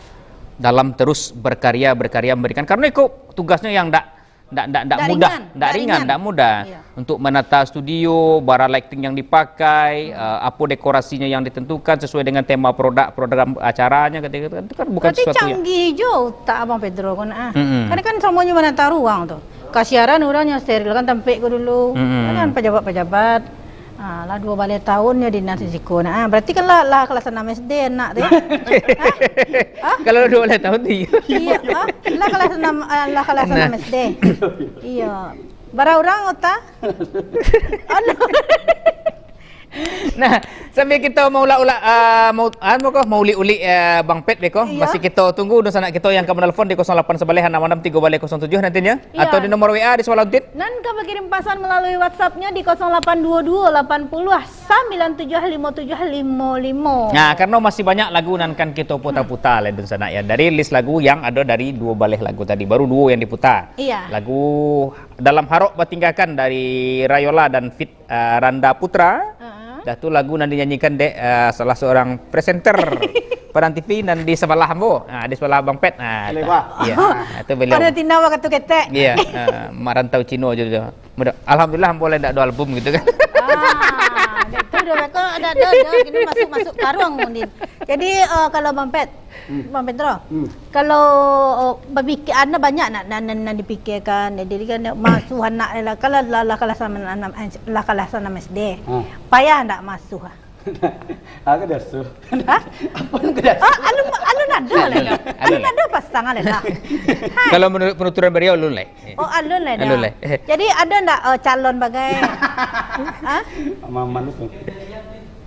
dalam terus berkarya berkarya memberikan, karena iko tugasnya yang ndak ndak ndak ndak Ndak mudah, ringan, ndak ndak ringan, ringan. ndak mudah Iya. untuk menata studio, bara lighting yang dipakai, eh, apa dekorasinya yang ditentukan sesuai dengan tema produk program acaranya ketika itu kan, itu kan bukan Berarti sesuatu yang canggih jo utak Abang Pedro ko nak ah. Mm-mm. Kan kan samonyo manata ruang tu. Ka siaran urang yang sterilkan tampek ko dulu. Mm-mm. Kan pejabat-pejabat. Ah, lah dua baleh tahun nyo dinas di siko nak. Ah, berarti kan lah, lah kelas enam S D anak tu ya. Hah? Hah? Kalau dua baleh tahun tu iya. Iya, ah, lah kelas enam, ah, lah kelas Nah. enam S D. Iya. Bara urang utak? Anu. Nah, sambil kita mau ulak-ulak ah, mau anu ko mau ulik-ulik ah, Bang Pet deh ko. Iya. Masih kita tunggu dunsanak kita yang ka menelpon di kosong lapan sabaleh anam anam tigo baleh kosong tujuh nantinya Iya. atau di nomor W A di Sualauntit. Nan ka bakirim pasan melalui WhatsApp-nya di kosong lapan dua dua lapan puluh sambilan tujuh limo tujuh limo limo. Nah, karena masih banyak lagu nan kan kita putar-putar lah dunsanak ya. Dari list lagu yang ada dari dua baleh lagu tadi, baru dua yang diputar. Iya. Lagu Dalam Harok Batinggakan dari Rayola dan feat eh, Randa Putra. Heeh. Dah tu lagu nan dinyanyikan dek eh, salah seorang presenter Padang T V nan di sebelah ambo. Ah, di sebelah Bang Pet. Ah, Lewa. Iya. Ah, tu beliau. Pada tina waktu ketek. Iya, eh, Mak Rantau Cino je tu. Mudah. Alhamdulillah ambo lah ndak ada album gitu kan. Ah, dek tu Ado, kau ado, ado, ado, kini masuk, masuk karuang, Din. Jadi, eh, kalau Bang Pet, Hmm. Bang Pedro, Hmm. kalau, eh, bapikir, ado banyak nak, nak, nak, nak dipikirkan. Jadi kan, masuah anak lah, kalau lah, lah kalah sama anak, lah kalah sama S D. Hmm. Payah ndak masuah? Aku dah suh. Hah? Apa yang kau dah suh? Ah, alun, alun ado lah. Alun lah. Alun ado pasang lah. Hai. Kalau menurut penuturan beliau, alun lah. Oh, alun lah dah. Alun lah. Jadi, ado ndak, eh, calon bagai? Hah? Malu tu.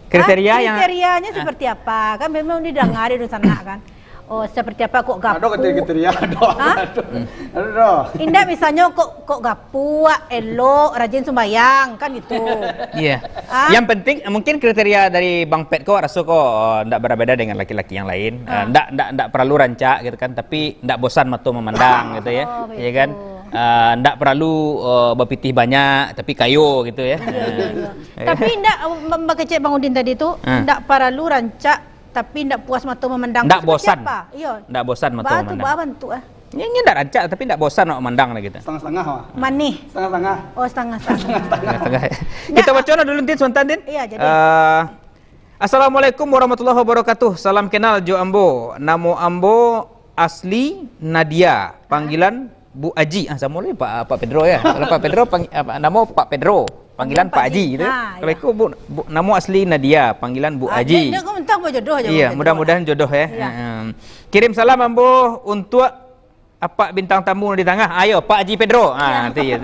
Kriteria Ah, yang kriterianya Ah. seperti apa? Kan memang didengar di sana kan. Oh, seperti apa kok Ado gapuak? Kriteria, ado. Hah? Ado. Ado. Indak misalnyo kok, kok gapuak, elok, rajin sumbayang, kan gitu. Iya. Ah? Yang penting, mungkin kriteria dari Bang Pet ko raso ko, eh, ndak berbeda dengan laki-laki yang lain. Eh, Ah. ndak, ndak, ndak perlu rancak gitu kan, tapi ndak bosan mato memandang gitu ya. Oh, Iya kan? begitu. Eh, ndak perlu, eh, bapitih banyak, tapi kayo gitu ya. Iya, iya, iya. Eh. Tapi ndak, eh, mem-, bakecek Bang Udin tadi tu, Ah. ndak perlu rancak, tapi ndak puas mato memandang. Ndak Itu seperti bosan. apa? Iya. Ndak bosan mato Ba tu, memandang. ba bantuk, ah. Ini, ini ndak rancak, tapi ndak bosan awak memandang lah gitu. Setengah-setengah, Wak. Manih. Setengah-setengah. Oh, setengah-setengah. Setengah-setengah. Ndak, Kita ah. baco lah dulu, Din, sebentar, Din. Iya, jadi. Eh, Assalamualaikum warahmatullahi wabarakatuh. Salam kenal jo ambo. Namo ambo Asli Nadia, panggilan Bu Aji. Ah, samo lagi Pak, Pak Pedro ya. Kalau Pak Pedro pang-, apa, namo Pak Pedro, panggilan Panggilan Pak Pak Aji Aji. gitu. Ah, Kalau ya. iko Bu, Bu, namo asli Nadia, panggilan Bu Ah, Aji. dia, dia kau mentang buat jodoh aja, Iya, Pak Pedro. mudah-mudahan jodoh ya. Iya. Hmm. Kirim salam ambo untuk Apak bintang tamu di tangah. Ayo, Pak Aji Pedro. Ah, Iya. nanti ya.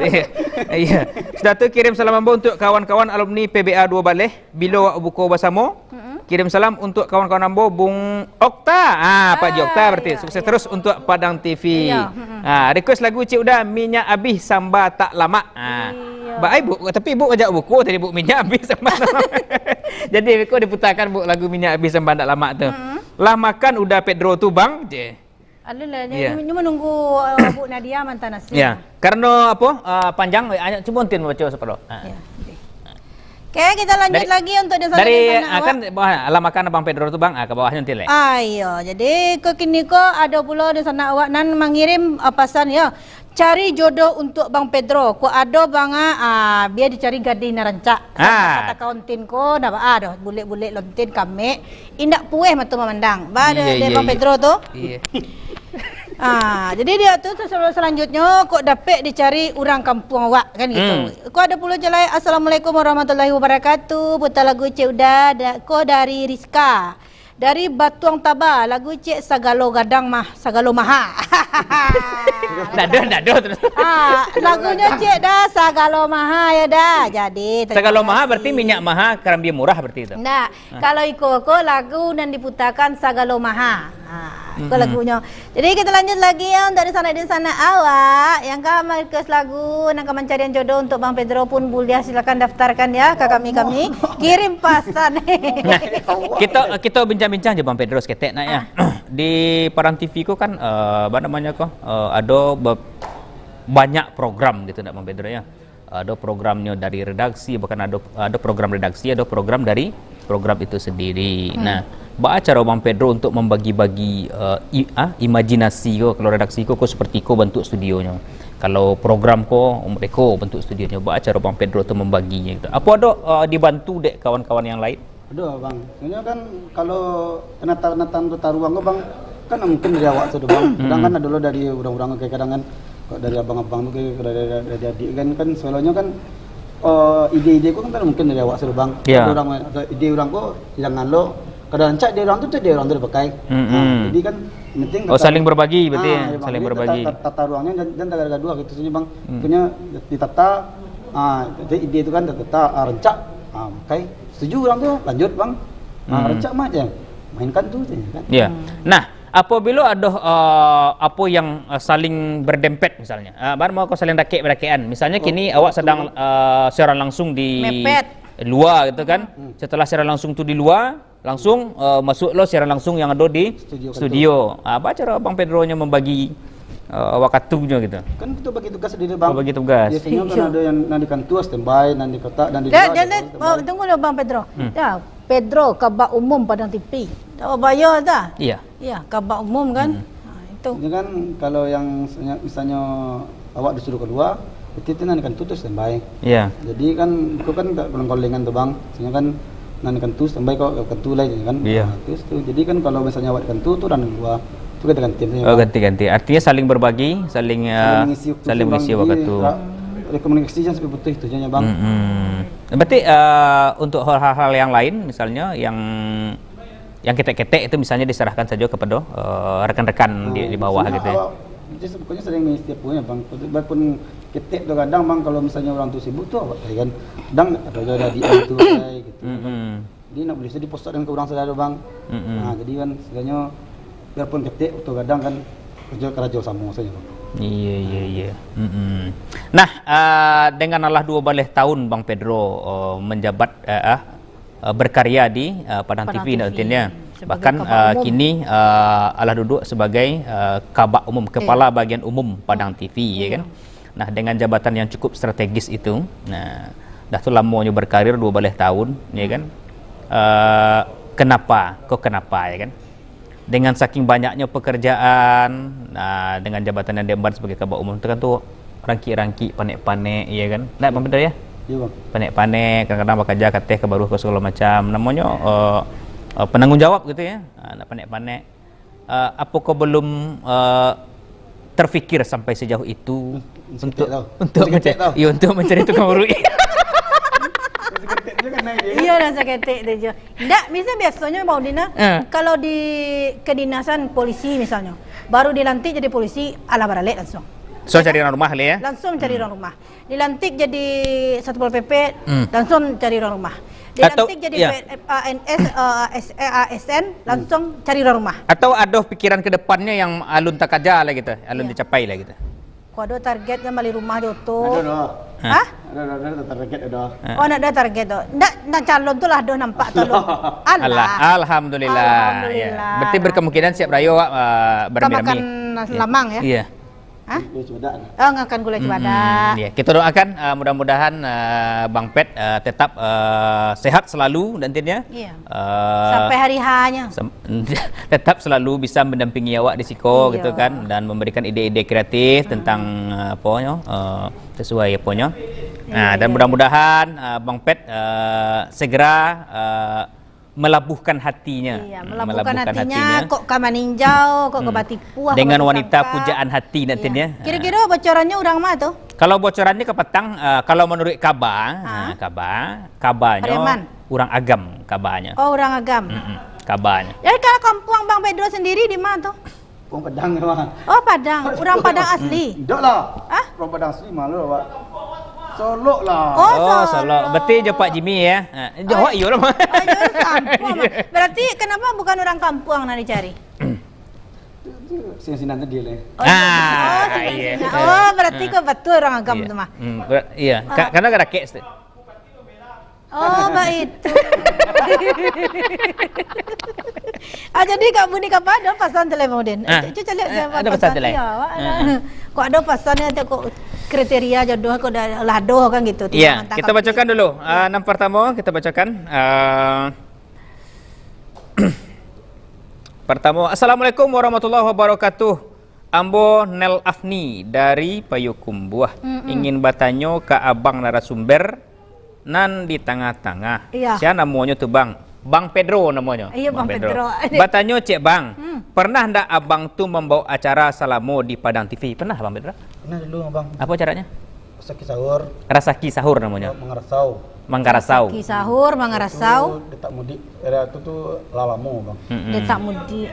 Iya. Sudah tu kirim salam ambo untuk kawan-kawan alumni P B A Dua Baleh. Bilo awak buko basamo, Mm-mm. kirim salam untuk kawan-kawan ambo, Bung Okta. Ah, Pak Ji Okta Ah, berarti. iya, Sukses iya. terus untuk Padang T V. Iya, mm-mm. Ah, request lagu Cik Uda, Minyak Abih Samba Tak Lamak. Ah. Iya. Ba, ai, Bu, tapi Ibu ajak buko tadi, Bu, Minyak Abih Samba Tak Lamak. Jadi, beko diputarkan, Bu, lagu Minyak Abih Samba Tak Lamak tu. Mm-mm. Lah makan udah Pedro tu, Bang? Je. Alun lah, Iya. nyo, nyo menunggu, uh, Bu Nadia mantah nasi. Ya, karena apa? Uh, panjang, ah, cuba Untin baca sapalo. Ha. Ya, oke. Oke, kita lanjut Dari, lagi untuk di sana, dari, di sana, ah, awak. kan, bawah, lah makan Abang Pedro tu, Bang, ah, ke bawah nanti, leh. Ah, iya. Jadi, ko kini ko ado pulo di sana awak nan mangirim, ah, pasan, ya. Cari jodoh untuk Bang Pedro. Kok ado, Bang, ah, ah, bia dicari gadih nan rancak. Ah. Kata-kata Untin ko, nah, ah, doh, bulek-bulek lontin, kamek. Indak pueh mato mamandang. Ba, Iya, dek iya, Bang iya. Pedro tu. Iya. Ah, jadi dia tu, tu sel-, selanjutnyo, kok dapek dicari urang kampuang awak, kan gitu. Hmm. Ko ado pulo jalai, "Assalamualaikum warahmatullahi wabarakatuh. Puta lagu Cik Uda, da-, ko dari Rizka. Dari Batuang Taba, lagu Cik Sagalo Gadang Mah, Sagalo Maha." Ndak ado, ndak ado terus. Ah, lagunyo Cik dah, Sagalo Maha ya dah. Jadi, terima Sagalo Maha berarti kasih. minyak maha, karambia murah berarti itu. Ndak. Ah. Kalau iko ko lagu nan diputakan Sagalo Maha. Ha, iko Mm-mm. lagunyo. Jadi kita lanjut lagi ya untuk di sana, di sana awak yang ka request lagu, nan ka mancarian jodoh untuk Bang Pedro pun buliah, silakan daftarkan ya ke kami-kami. Kirim pasan. Nah, kita, kita bincang-bincang je Bang Pedro seketek nak ya. Ah. Di Padang T V ko kan, eh, apa namanya ko, eh, ado be-, banyak program gitu nak Bang Pedro ya. Ado programnyo dari redaksi, bahkan ado, ado program redaksi, ado program dari program itu sendiri. Hmm. Nah, baa caro Bang Pedro untuk mambagi-bagi, eh, i-, ah, imajinasi ko, kalau redaksi ko, ko seperti ko bantuk studionyo. Kalau program ko, mereka bantuk studionyo. Baa caro Bang Pedro tu mambaginyo gitu. Apo ado, eh, dibantu dek kawan-kawan yang lain? Aduh, Bang. Sebenarnya kan kalau penataan-penataan tata ruang ko, Bang, kan mungkin dari awak tu, Bang. Kadang kan ado lo dari urang-urang, kayak kadang kan kok dari abang-abang tu, kayak dari, dari, dari adik kan, kan selalunya kan, eh, ide-ide ko kan mungkin dari awak tu, Bang. Ya. Ada orang, ada ide orang ko, jangan lo, kadang rancak ide orang tu, tu ide orang tu dipakai. Mm-mm. Nah, jadi kan penting Oh, kata saling berbagi berarti Ah, ya? ya, Bang. Saling Jadi berbagi. tata, tata ruangnya dan, dan tagah gaduh gitu saja, Bang. Hmm. Punya ditata, ah, jadi ide itu kan ditata, ah, rancak, ah, pakai. Setuju orang tu, lanjut, Bang. Ah, Hmm. rancak mah aja. Mainkan tu je, kan? Ya. Hmm. Nah, apabila ada, eh, apa yang, eh, saling berdempet misalnya. Ah, bar mau kau saling dakek-bedakekan. Misalnya Oh, kini awak betul. sedang, eh, siaran langsung di Mepet. luar gitu kan. Hmm. Setelah siaran langsung tu di luar, langsung, eh, masuk lo siaran langsung yang ada di Studio studio. Ah, apa cara Bang Pedro-nya membagi, eh, wakatunyo gitu? Kan kita bagi tugas sendiri, Bang. Oh, bagi tugas. Biasanya kan Iya. ada yang, yang di kantor standby, yang di kota, dan di Dia, luar dia, ada dia, standby. oh, tunggu dulu, Bang Pedro. Hmm. Ya, Pedro, kabak umum Padang T V. Tak bayar dah. Iya. Ya, kabak umum kan. Hmm. Ha, itu. Ini kan kalau yang misalnya, misalnya awak disuruh keluar, itu, itu yang di kantor tu standby. Iya. Jadi kan itu kan tak koling-kolingan tu, Bang. Misalnya kan nan kantu, standby kau kantu lai, kan? Iya. Ah, terus tu, jadi kan kalau misalnya awak kantu tu, urang lua, tu ganti-gantian sajo, Oh, Bang. ganti-ganti. Artinya saling berbagi, saling, Saling ah, mengisi waktu saling seimbang. mengisi Jadi, waktu. ra-, rekomunikasi jangan sampai putus tu, jangan, Bang. Mm-mm. Berarti, ah, untuk hal-hal yang lain, misalnya yang, yang ketek-ketek itu misalnya diserahkan saja kepada, eh, rekan-rekan di, Ah, di bawah maksudnya gitu ya. awak, jadi pokoknya saling mengisi apa ya, Bang. Walaupun ketek tu kadang, Bang, kalau misalnya orang tu sibuk tu awak cari kan. Kadang ada, ada di itu, gitu. Mm-mm. Jadi, nak buliah tu diposakkan ka urang sadaro, Bang. Mm-mm. Nah, jadi kan, istilahnya, biarpun ketek, tu kadang kan, kerja, kerja samo sajo, Bang. Iya, iya, iya. Mm-mm. Nah, ah, dengan alah dua baleh tahun Bang Pedro, eh, menjabat, eh, ah, eh, berkarya di, eh, Padang Padang T V, T V, nak rutinnya. sebagai Bahkan, kabak ah, umum. kini, ah, alah duduk sebagai, eh, kabak umum, Eh. kepala bagian umum Padang T V, ya kan? Iya. Nah, dengan jabatan yang cukup strategis itu, nah, dah tu lamonyo berkarir dua baleh tahun, ya kan? Eh, kenapa? Kok kenapa, ya kan? Dengan saking banyaknyo pekerjaan, nah, dengan jabatan yang diemban sebagai kabak umum tu kan tu rangkik-rangkik, panek-panek, ya kan? Nak, Bang Pedro, ya? Iya, Bang. Panek-panek, kadang-kadang bakaja kateh ka baruah ka segala macam. Namonyo, eh, eh, penanggung jawab gitu, ya. Ah, nak panek-panek. Eh, apakah belum, eh, terfikir sampai sejauh itu Hmm, untuk, saketek tau. untuk Saketek mencari, tau. iya, untuk mencari tukang urut? Saketek tu kan naik dia, kan? Iya, dah saketek tu je. Ndak, misal biasonyo, Bang Udin, ah, Eh. kalau di kedinasan polisi misalnyo, baru dilantik jadi polisi, alah baralek langsung. So, Ya cari kan? urang rumah lah, ya? Langsung cari Hmm. urang rumah. Dilantik jadi Satpol P P, Hmm. langsung cari urang rumah. Atau, Dilantik jadi ya. P-, eh, A N S, eh, S-, eh, A S N, Hmm. langsung cari urang rumah. Atau ado pikiran ke depannya yang alun takaja lah gitu, alun Iya. dicapai lah gitu? Kok ado target kan bali rumah jo tu? Ado, ado. Hah? Hah? Ado, ado, ado target, ado. Hah? Oh, nak ado target tu. Ndak, nak calon tu lah ado nampak tu, Alun. Alah. Alah, alhamdulillah. Alhamdulillah. Ya. Berarti berkemungkinan siap rayo awak, eh, Ka berambi-rambi. makan nasi Ya. lamang, ya? Iya. Hah? Gulai cubadak lah. Oh, ngakan gulai Hmm, cubadak. hmm, ya. Kita doakan, eh, mudah-mudahan, eh, Bang Pet, eh, tetap, eh, sehat selalu nantinya. Iya. Eh, Sampai hari H-nya. sem-, tetap selalu bisa mendampingi awak di siko Iya. gitu kan, dan memberikan ide-ide kreatif Hmm. tentang, eh, aponyo, eh, sesuai aponyo. Nah, dan Iya. mudah-mudahan, eh, Bang Pet, eh, segera, eh, melabuhkan hatinya. Iya, Hmm, melabuhkan melabuhkan hatinya, hatinya. kok ka maninjau, kok ka Hmm. batipuah, Dengan kok wanita disangka. pujaan hati nantinya. Iya. Kira-kira bocorannyo urang ma tu? Kalau bocorannyo ka patang, eh, kalau menurut kaba, Ha? eh, kaba, kabanyo Pariaman? urang Agam kabanyo. Oh, urang Agam. Mm-mm, kabanyo. Jadi kalau kampuang Bang Pedro sendiri di ma tu? Urang Padang, Bang. Oh, Padang. Urang Padang asli? Indak lah. Hah? Urang Padang asli malu, Pak. Solok lah. Oh, Oh, Solok. Solok. Berarti jo Pak Jimmy, ya? Ha, jo Oh, awak iyo lah, Bang. Oh, iyo, kampuang, Bang. Iya. Berarti kenapa bukan urang kampuang nan dicari? Sinan-sinan tadi lah. Oh, Ah, oh, sinan-sinan. iya. Oh, berarti Ah. kau betul urang Agam Iya. tu mah. Hmm, ber-, iya. Ka-, Ah. karena ada kek situ. Oh, baitu. Ah, jadi Kak Buni, Kak, ado pasan tu lai, Bang Udin? Ah, Cuk, cuk, caliak ah, ado pasan tu lai. Iya, awak Ah, ada. ah. Kok ado pasan ni, atau kok kriteria jodoh, kok dah lah ado kan gitu, Iya, tinggal mantah kita kopi. bacakan dulu. Ah, Iya. nan pertama, kita bacakan. Ah, pertama, "Assalamualaikum warahmatullahi wabarakatuh. Ambo Nel Afni dari Payokumbuah. Mm-mm. Ingin batanyo ka abang narasumber nan di tangah-tangah." Iya. Sia namonyo tu, Bang? Bang Pedro namonyo. Iya, Bang Bang Pedro. Pedro. Batanyo ciek, Bang, Hmm. pernah ndak abang tu mambawa acara salamo di Padang T V? Pernah, Bang Pedro? Pernah dulu, Bang. Apa acaranya? Rasaki sahur. Rasaki sahur namonyo. Mangarasau. Mangarasau. Rasaki sahur, mangarasau. Itu detak mudik, era tu tu lah lamo, Bang. Mm-mm. Detak mudik.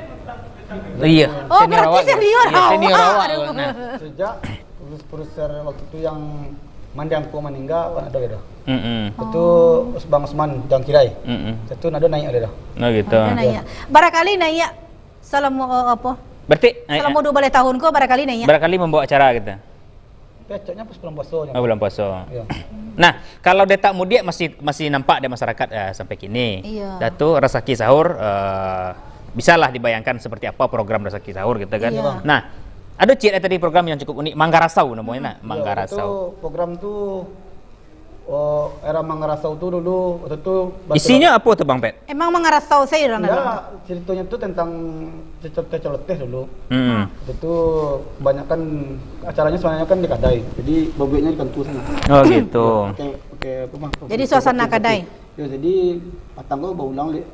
Iya. Oh, Senior berarti awak tu. senior Iya, senior awak. awak tu. Aduh. Nah. Sejak produser waktu tu yang Mandiang Angku maningga, kan ado dah. Mm-mm. Itu Oh. Bang Usman Jangkirai. Mm-mm. Itu nado naik ado dah. Oh, gitu. Ada naik. Iya. Barangkali naik salamo, eh, apa? Berarti, eh, Salamo dua baleh tahun ko barangkali naik. Barangkali mambawa acara gitu. Tapi acoknyo pas bulan puaso nyo. Oh, bulan puaso. Iya. Nah, kalau detak mudik masih, masih nampak di masyarakat, eh, sampai kini. Iya. Dah tu, Rasaki Sahur, eh, bisalah dibayangkan seperti apa program Rasaki Sahur gitu kan. Iya. Nah, ado ciek tadi program yang cukup unik, Manggarasau namanya, Hmm. nah, Iya, Manggarasau. Itu program tu, oh, era Manggarasau tu dulu, waktu tu Isinyo apa tu, Bang Pet? Emang mangarasau sajo urang dalam? Indak, ceritonyo tu tentang ceco-, cecoloteh dulu. Hmm. Itu kebanyakan acaranya sebenarnya kan di kadai. Jadi, babueknyo di kantua sana. Oh, gitu. Pakai, pakai apa, Bang? Jadi, suasana kadai? Yo, jadi patang ko baulang dek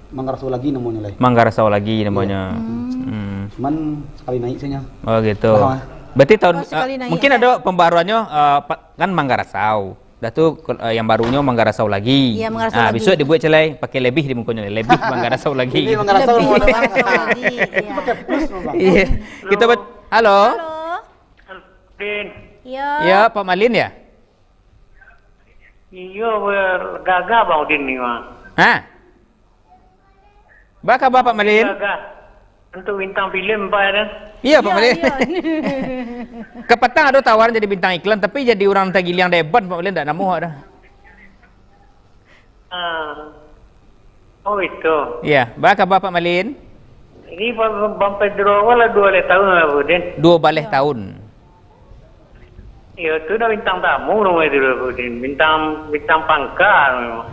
Manggarasau lagi namonyo lai. Manggarasau lagi namonyo. Iya. Hmm. Hmm. Cuman sakali naik sajo. Oh, gitu. Paham, ah? Berarti tahun, Oh, sakali eh, naik, mungkin ya? Ada pembaruannyo, eh, pa-, kan Manggarasau. Dah tu, eh, yang barunyo Manggarasau lagi. Iya, Manggarasau Ah, lagi. Besok dibuat calai pakai lebih di mukonyo, lebih Manggarasau lagi. Lebih Manggarasau Lebih namonyo. Manggarasau lagi, iya. Pakai plus, Bang. Iya. Kita bet-, halo. Halo. Din. Iya. Ya, Pak Malin ya? Iyo, ber-, gagah Bang Udin ni, Bang. Ha? Ba kaba, Pak Malin? Gagah. Untuk bintang filem, Pak, ya, kan? Iya, Pak Iya, Malin. Iya. Kapatang ado tawaran jadi bintang iklan, tapi jadi urang tagiliang debat, Pak Malin, ndak namuah dah. Ah. Oh, itu. Iya, ba kaba, Pak Malin? Ini Bang, Bang Pedro ko lah duo baleh tahun lah, Bang Udin. Duo baleh Iya. tahun. Iyo, tu dah bintang tamu namanya tu, Bang Udin. Bintang, bintang pangka memang.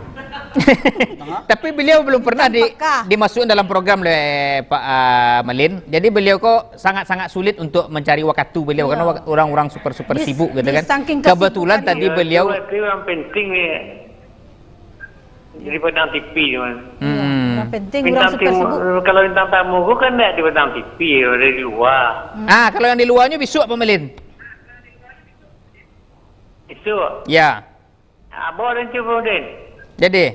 Tapi beliau belum pernah di, Bintang pangka. dimasukkan dalam program oleh Pak, ah, Malin. Jadi beliau ko sangat-sangat sulit untuk mencari wakatu beliau, Iya. karena wak-, orang-orang super-super Di, sibuk gitu di kan. saking Kebetulan kesibukan tadi dia. beliau Itu, itu yang penting ni. Jadi Padang T V, cuman. Hmm. Yang penting Bintang orang suka tamu, sibuk. Kalau bintang tamu ko kan ndak di Padang T V, dari luar. Hmm. Ah, kalau yang di luarnya besok apa, Malin? Besok? Ya. Abah dan Cik Udin. Jadi?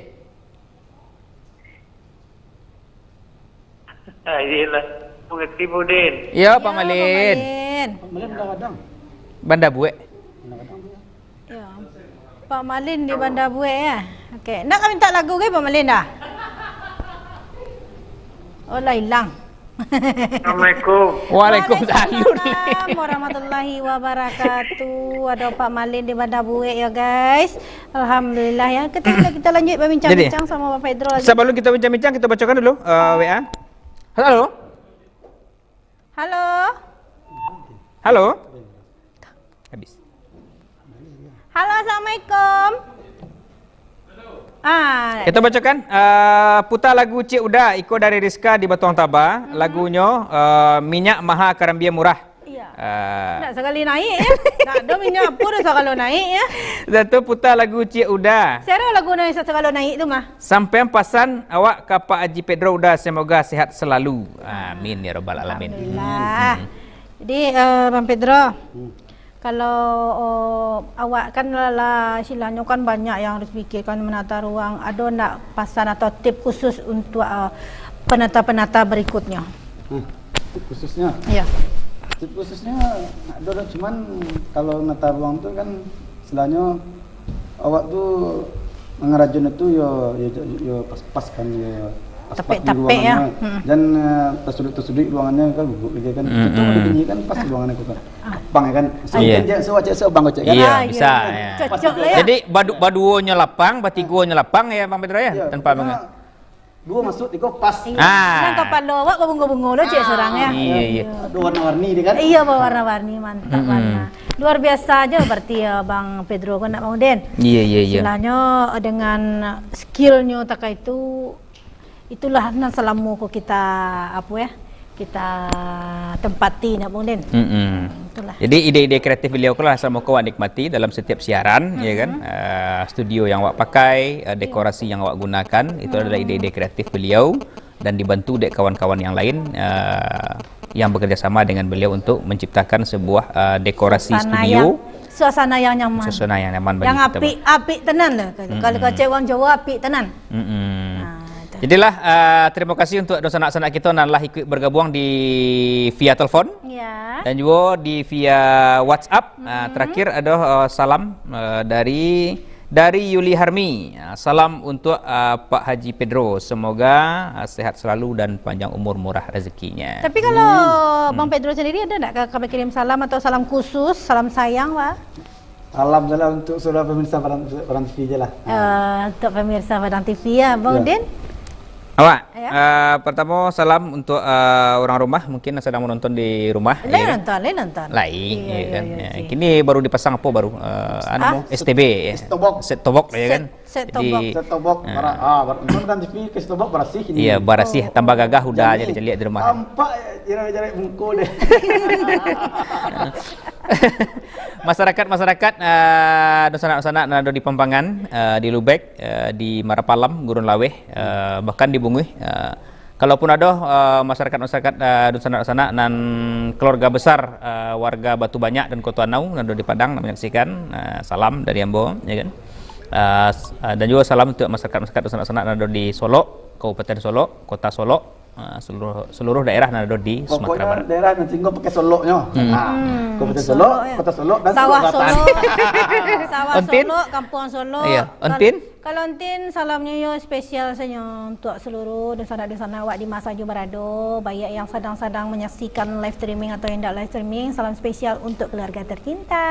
Ah, iyalah. Mengerti, Udin. Ya, Pak Ya, Malin. Pak Malin. Pak Malin Banda Gadang. Banda Buek. Banda Gadang tu, ya. Ya. Pak Malin di Banda Buek, ya. Okey. Nak ka minta lagu ke, Pak Malin, dah? Oh, lah hilang. Assalamualaikum. Waalaikumsalam. Waalaikumsalam warahmatullahi wabarakatuh. Ada Pak Malin di Banda Buek, ya, guys. Alhamdulillah, ya. Kita, kita lanjut berbincang-bincang Jadi, sama Bapak Pedro lagi. Sebelum kita bincang-bincang, kita bacakan dulu, eh, W A. Halo? Halo? Halo? Habis. Halo, assalamualaikum. Ah. Kita bacakan, eh, putar lagu Cik Uda, iko dari Rizka di Batuang Taba. Hmm. Lagunyo, eh, Minyak Maha Karambia Murah. Iya. Ah. Nak sakali naik, ya. Nak do minyak apa dah sakalo naik, ya. Satu putar lagu Cik Uda. Sero lagu naik sakalo naik tu mah. Sampean pasan awak ka Pak Haji Pedro Uda, semoga sehat selalu. Amin ya rabbal alamin. Alhamdulillah. Hmm. Jadi, eh, Bang Pedro, Hmm. kalau, oh, awak kan lah, lah, istilahnyo kan banyak yang harus pikirkan menata ruang. Ado ndak pasan atau tip khusus untuk, eh, penata-penata berikutnya? Hmm. Tip khususnya? Iya. Tip khususnya ndak ado doh, cuman kalau nata ruang tu kan istilahnyo awak tu mangarajoan tu yo, yo, yo pas-pas kan, yo pas-pas di Tapek-tapek, ya. ruangannya. Hmm. Dan, eh, tersuduik-tersuduik ruangannya kan guguk gitu kan. Hmm, Itu hmm. Bunyi kan pas ruangannya kan. Ah. Lapang ya kan. So, Iya. kan dia, so, cek, so, bang, cek kan. Iya, Ah, iya, bisa, iya. ya. Cocok lah, ya. Jadi, badu-, baduonyo lapang, batigonyo lapang ya, Bang Pedro ya? Iya, Tanpa karena menga- Duo masuk, tigo pas. Iya. Ah. Nan kapalo awak babungo-bungo lo, cek, Ah. surang, ya. Iya, iya. Aduh, warna-warni dia kan. Iya, bawarna-warni, mantap Mm-mm. warna. Luar biasa aja berarti ya, Bang Pedro ko nak, Bang Udin. Iya, iya, iya. Istilahnya dengan skillnya takai itu, itulah nan salamo ko kita, apa ya, kita tempati nak, Bang Udin. Mm-mm. Itulah. Jadi, ide-ide kreatif beliau ko lah salamo ko awak nikmati dalam setiap siaran, ya kan? Mm-mm. Eh, studio yang awak pakai, eh, Iya. dekorasi yang awak gunakan, itu adalah Mm. ide-ide kreatif beliau dan dibantu dek kawan-kawan yang lain, eh, yang bekerja sama dengan beliau untuk menciptakan sebuah, eh, dekorasi Suasana studio. yang, suasana yang nyaman. Suasana yang nyaman bagi Yang kita apik, ber- apik tenan lah. Kalau, Mm-mm. kalau kecek wang Jawa, apik tenan. Mm-mm. Ah, itu. Jadilah, eh, terima kasih untuk dunsanak-sanak kita nan lah ikut bergabung di via telepon Ya. dan juga di via WhatsApp. Ah, Mm-mm. terakhir ada, eh, salam, eh, dari, dari Yuli Harmi. Ah, salam untuk, ah, Pak Haji Pedro. Semoga, ah, sehat selalu dan panjang umur, murah rezekinya. Tapi kalau Hmm. Bang Pedro sendiri ada ndak ka, ka kirim salam atau salam khusus, salam sayang, Pak? Salam saja lah untuk saudara pemirsa Padang, Padang T V je lah. Eh, untuk pemirsa Padang T V ya, Bang Ya. Udin? Awak, Ya. eh, pertama salam untuk, eh, orang rumah mungkin yang sedang menonton di rumah, Lain ya kan? nonton, lain nonton. Lain, Iya, ya iya, kan? iya, Ya, oke. kini baru dipasang apa baru? Eh, anu, Ah? S T B, ya? Set top box. Set top box, ya kan? Set, set top box. Jadi, Set top box, ah. bara-, ah, bar-, nonton T V ke set top box barasih kini. Iya, barasih, Oh, tambah oh. gagah udah Jadi, jadi celiak di rumah. tampak jarak-jarak muka deh. Masyarakat-masyarakat, eh, dunsanak-dunsanak nan ado di Pampangan, eh, di Lubek, eh, di Marapalam, Gurun Laweh, eh, bahkan di Bunguih, eh, kalaupun ado, eh, masyarakat-masyarakat, eh, dunsanak-dunsanak nan keluarga besar, eh, warga Batu Banyak dan Koto Anau nan ado di Padang nak manyaksikan, eh, salam dari ambo, ya kan. Eh, s-, eh, dan juga salam untuk masyarakat-masyarakat dunsanak-dunsanak nan ado di Solok, Kabupaten Solok, Kota Solok, ah, seluruh, seluruh daerah nan ado di Sumatera Pokoknya Barat. Daerah nan tinggal pakai Soloknyo. Hmm. Ah, Hmm, Kabupaten Solok, Solok, ya. Kota Solok dan Sawah Solok Selatan. Solok. Sawah Entin? Solok, Kampuang Solok. Iya, Kal-, Entin? Kalau Entin, salamnyo yo spesial sanyo untuk seluruh dunsanak-dunsanak awak di ma sajo barado, baik yang sadang-sadang menyaksikan live streaming atau yang indak live streaming, salam spesial untuk keluarga tercinta.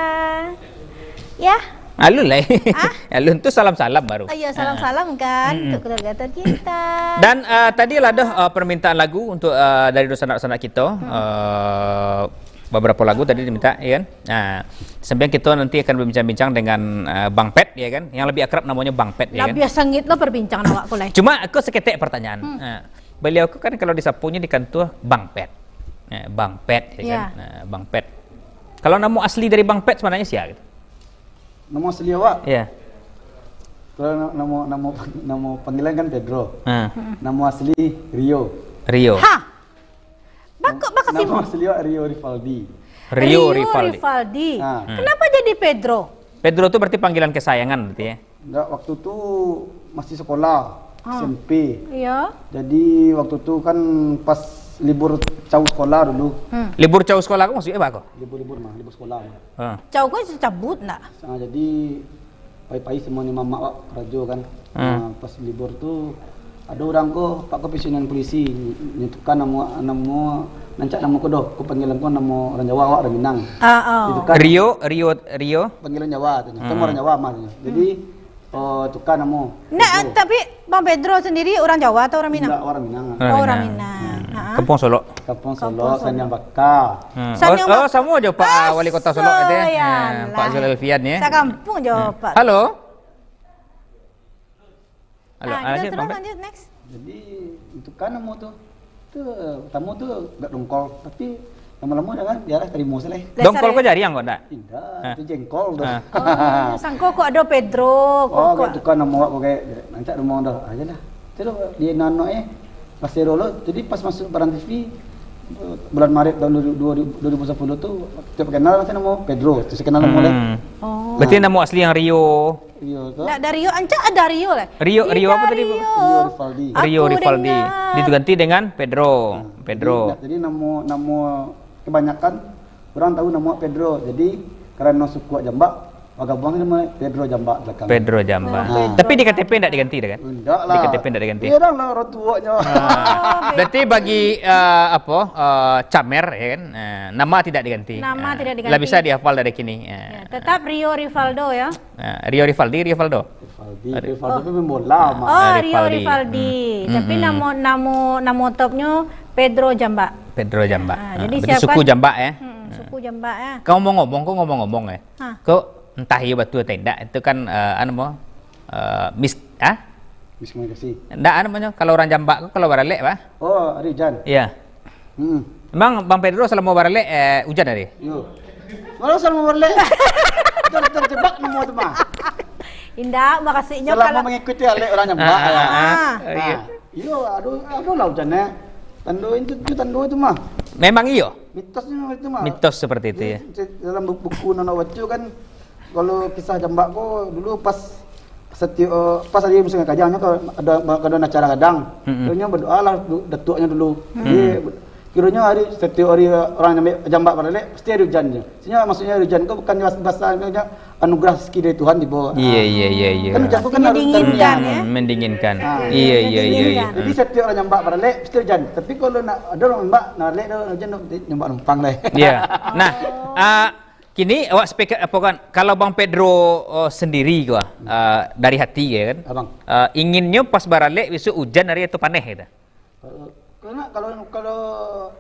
Ya. Alun lah. Ah? Alun tu salam-salam baru. Oh, iya, salam-salam kan Hmm. untuk keluarga tercinta. Dan, ah, tadi lah dah, ah, permintaan lagu untuk, ah, dari dunsanak-dunsanak kita. Hmm. Ah, beberapa lagu tadi diminta, ya kan? Nah, sambil kita nanti akan berbincang-bincang dengan, ah, Bang Pet, ya kan? Yang lebih akrab namanya Bang Pet, ya kan? Labiah sangit lo perbincangan awak ko lai. Cuma aku seketek pertanyaan. Hmm. Ah, beliau ko kan kalau disapunyo di kantor Bang Pet. Eh, Bang Pet, ya Ya. kan? Nah, Bang Pet. Kalau nama asli dari Bang Pet sebenarnya siapa gitu? Nama asli awak? Ya. Kalau na-, nama, nama, nama panggilan kan Pedro. Ah. Nama asli Rio. Rio. Ha. Bako, bako Nama sih. asli awak Rio Rivaldi. Rio Rio Rivaldi. Rivaldi. Ah. Hmm. Kenapa jadi Pedro? Pedro tu berarti panggilan kesayangan berarti ya? Enggak, waktu tu masih sekolah, Ah. S M P. Iya. Jadi waktu tu kan pas libur cau sekolah dulu. Hmm. Libur cau sekolah ko maksudnya apa ko? Libur-libur mah, libur sekolah mah. Ah. Cau ko bisa cabut ndak? Ah, jadi pai-pai semua ni mamak wak karajo kan. Hmm. Ah, pas libur tu ado urang ko, "Pak ko pensiunan polisi, nyo tuka namo, namo, rancak namo ko doh, ko panggilan ko namo urang Jawa, awak urang Minang." Ah, oh. Ditukar. Rio, Rio, Rio. Panggilan Jawa tu. Kan Hmm. urang Jawa mah tu. Jadi, Hmm. oh, tuka namo. Ndak, Pedro. Tapi Bang Pedro sendiri urang Jawa atau urang Minang? Ndak, urang Minang. Oh, urang Minang. Minang. Hmm. Ha. Kampuang Solok. Kampuang Solok, Kampuang Solok. Saniang Baka. Hmm. Saniang Oh, oh, Baka. sama jo Pak Ah, Wali Kota Solok tadi. Ya, Pak Zulelfian ya. Sakampuang jo Hmm. Pak. Halo. Halo, Ah, ah, kita cik, terus Bang Pet. lanjut next. Jadi, itu kan namo tu. Tu, tamu tu agak dongkol, tapi lamo-lamo dah kan, biarlah tarimo salah. Dongkol ko jariang ko ndak? Indak, Hah? itu jengkol tu. Hah? Oh, sangko ko ado Pedro, ko, Oh, ko. agak tukar namo awak ko kayak, rancak rumah dah. Aja lah. Tu lah, dia nano eh, pas zero lo. Jadi pas masuk Barang T V, bulan Maret tahun dua ribu, dua ribu, dua ribu sepuluh tu, tiap kenal kan namo Pedro, tu saya kenal namo Hmm. lain. Oh. Berarti namo asli yang Rio. Rio tu. Ndak, dari Rio, ancak ada Rio lah. Rio, Rio apa tadi, Bu? Rio Rivaldi. Rio Aku Rivaldi. dengar. Diganti dengan Pedro. Nah, Pedro. jadi, jadi namo, namo kebanyakan orang tahu namo Pedro. Jadi, karena suku Jambak, bagabuang nama Pedro Jambak belakang. Pedro Jambak. Oh, Nah. Pedro Tapi di K T P Jambak. ndak diganti dah kan? Ndak Di lah. K T P ndak diganti. Dia orang lah orang tuanya. Ah. Oh, Berarti bagi, ah, apa, ah, Camer, ya kan? Ah, nama tidak diganti. Nama Ah, tidak lah diganti. bisa dihafal dari kini. Ah. Ya, tetap Rio Rivaldo ya. Ah, Rio Rivaldi, Rivaldo. Rivaldi, Ada. Rivaldo Oh. tu main bola, Mak. Oh, Ah, Rio Rivaldi. Rivaldi. Hmm. Tapi Hmm, hmm. namo, namo, namo topnyo Pedro Jambak. Pedro Jambak. Ah, Ah, jadi berarti siapkan suku Jambak, ya? Hmm, Ah. suku Jambak, ya. Kau ngomong-ngomong, kau ngomong-ngomong, eh. Hah. Kau entah iyo batua atau indak, itu kan, eh, anu mo, eh, mis-, ah? Miskomunikasi. Ndak, anu mo, kalau orang Jambak ko kalau baralek, bah? Oh, ari ujan. Iya. Hmm. Emang Bang Pedro selama baralek, eh, ujan tadi? Yo. Malah selama baralek. Ter-, terjebak namo tu mah. Indak, makasudnyo Selama kalau mengikuti alek orang Jambak, Ah, ya. ah, ah. Ah. Iya. Ah. Iyo, aduh, aduh lah ujan, eh. Tando itu, itu tando itu mah. Memang iyo? Mitosnya itu mah. Mitos seperti itu, Jadi, ya. ce-, dalam bu-, buku Nono Baco kan, kalau kisah Jambak ko dulu pas setiap, eh, pas hari musim kajang, nyo kalau ada, kalau ada acara gadang, Mm-mm. nyo berdoalah du-, datuaknyo dulu. Mm. Jadi, kironyo hari, setiap hari orang Jambak, Jambak baralek, pasti ada ujan je. Maksudnya, maksudnya hujan ko bukan bahasa, bahasa, maksudnya anugerah rezeki dari Tuhan tibo. Iya, Ah. iya, iya, iya. Kan hujan ko kan harus Mendinginkan, kan ya? Hmm, mendinginkan. Ah. Iya, iya, iya, iya. Mendinginkan. Jadi setiap orang Jambak baralek, mesti hujan. Tapi kalau nak ada orang Jambak, nak baralek dah hujan, Jambak numpang lah. Iya. Nah, Oh. ah, kini awak speak apa kan? Kalau Bang Pedro, oh, sendiri ko, ah, dari hati ya kan? Abang. Ah, inginnyo pas baralek besok hujan hari atau paneh gitu. Kalau, karena kalau, kalau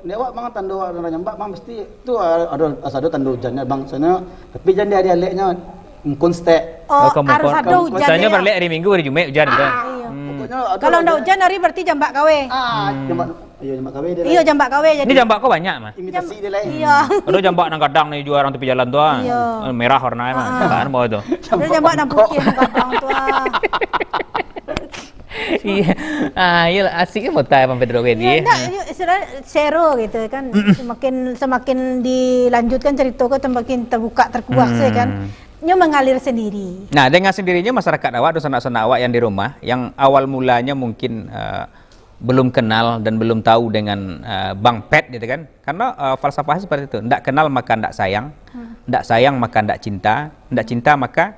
lewat bang tando orang Jambak bang mesti tu ada, ada tando hujannya bang sana, tapi jangan di hari aleknya mungkun stek. Oh, Oh, kamu harus kon-, ada kamu hujan. Misalnya ya. Balik hari Minggu, hari Jumat hujan kan? Ah, iya. Hmm. Pokok Kalau ndak ujan hari, berarti jambak kaweh. Ah, jambak, iyo, jambak kaweh dia. Iyo, jambak kaweh jadi. Ini jambak ko banyak mah. Imitasi dia lai. Iyo. Ado jambak nan gadang ni juo urang tepi jalan tu ah. Iyo. Merah warna mah. Ah. Kan mau tu. Ado jambak nan putiah nan gadang tu ah. Iya. Ah, iyalah, asik kan motor Bang Pedro Gedi. Iya, ndak, istilah sero gitu kan. Semakin, semakin dilanjutkan cerita ko, semakin terbuka, terkuak sih kan. Nyo mengalir sendiri. Nah, dengan sendirinya masyarakat awak, dunsanak-sanak awak yang di rumah, yang awal mulanya mungkin, eh, belum kenal dan belum tahu dengan, eh, Bang Pet gitu kan. Karena, eh, falsafahnya seperti itu, ndak kenal maka ndak sayang, ndak sayang maka ndak cinta, ndak cinta maka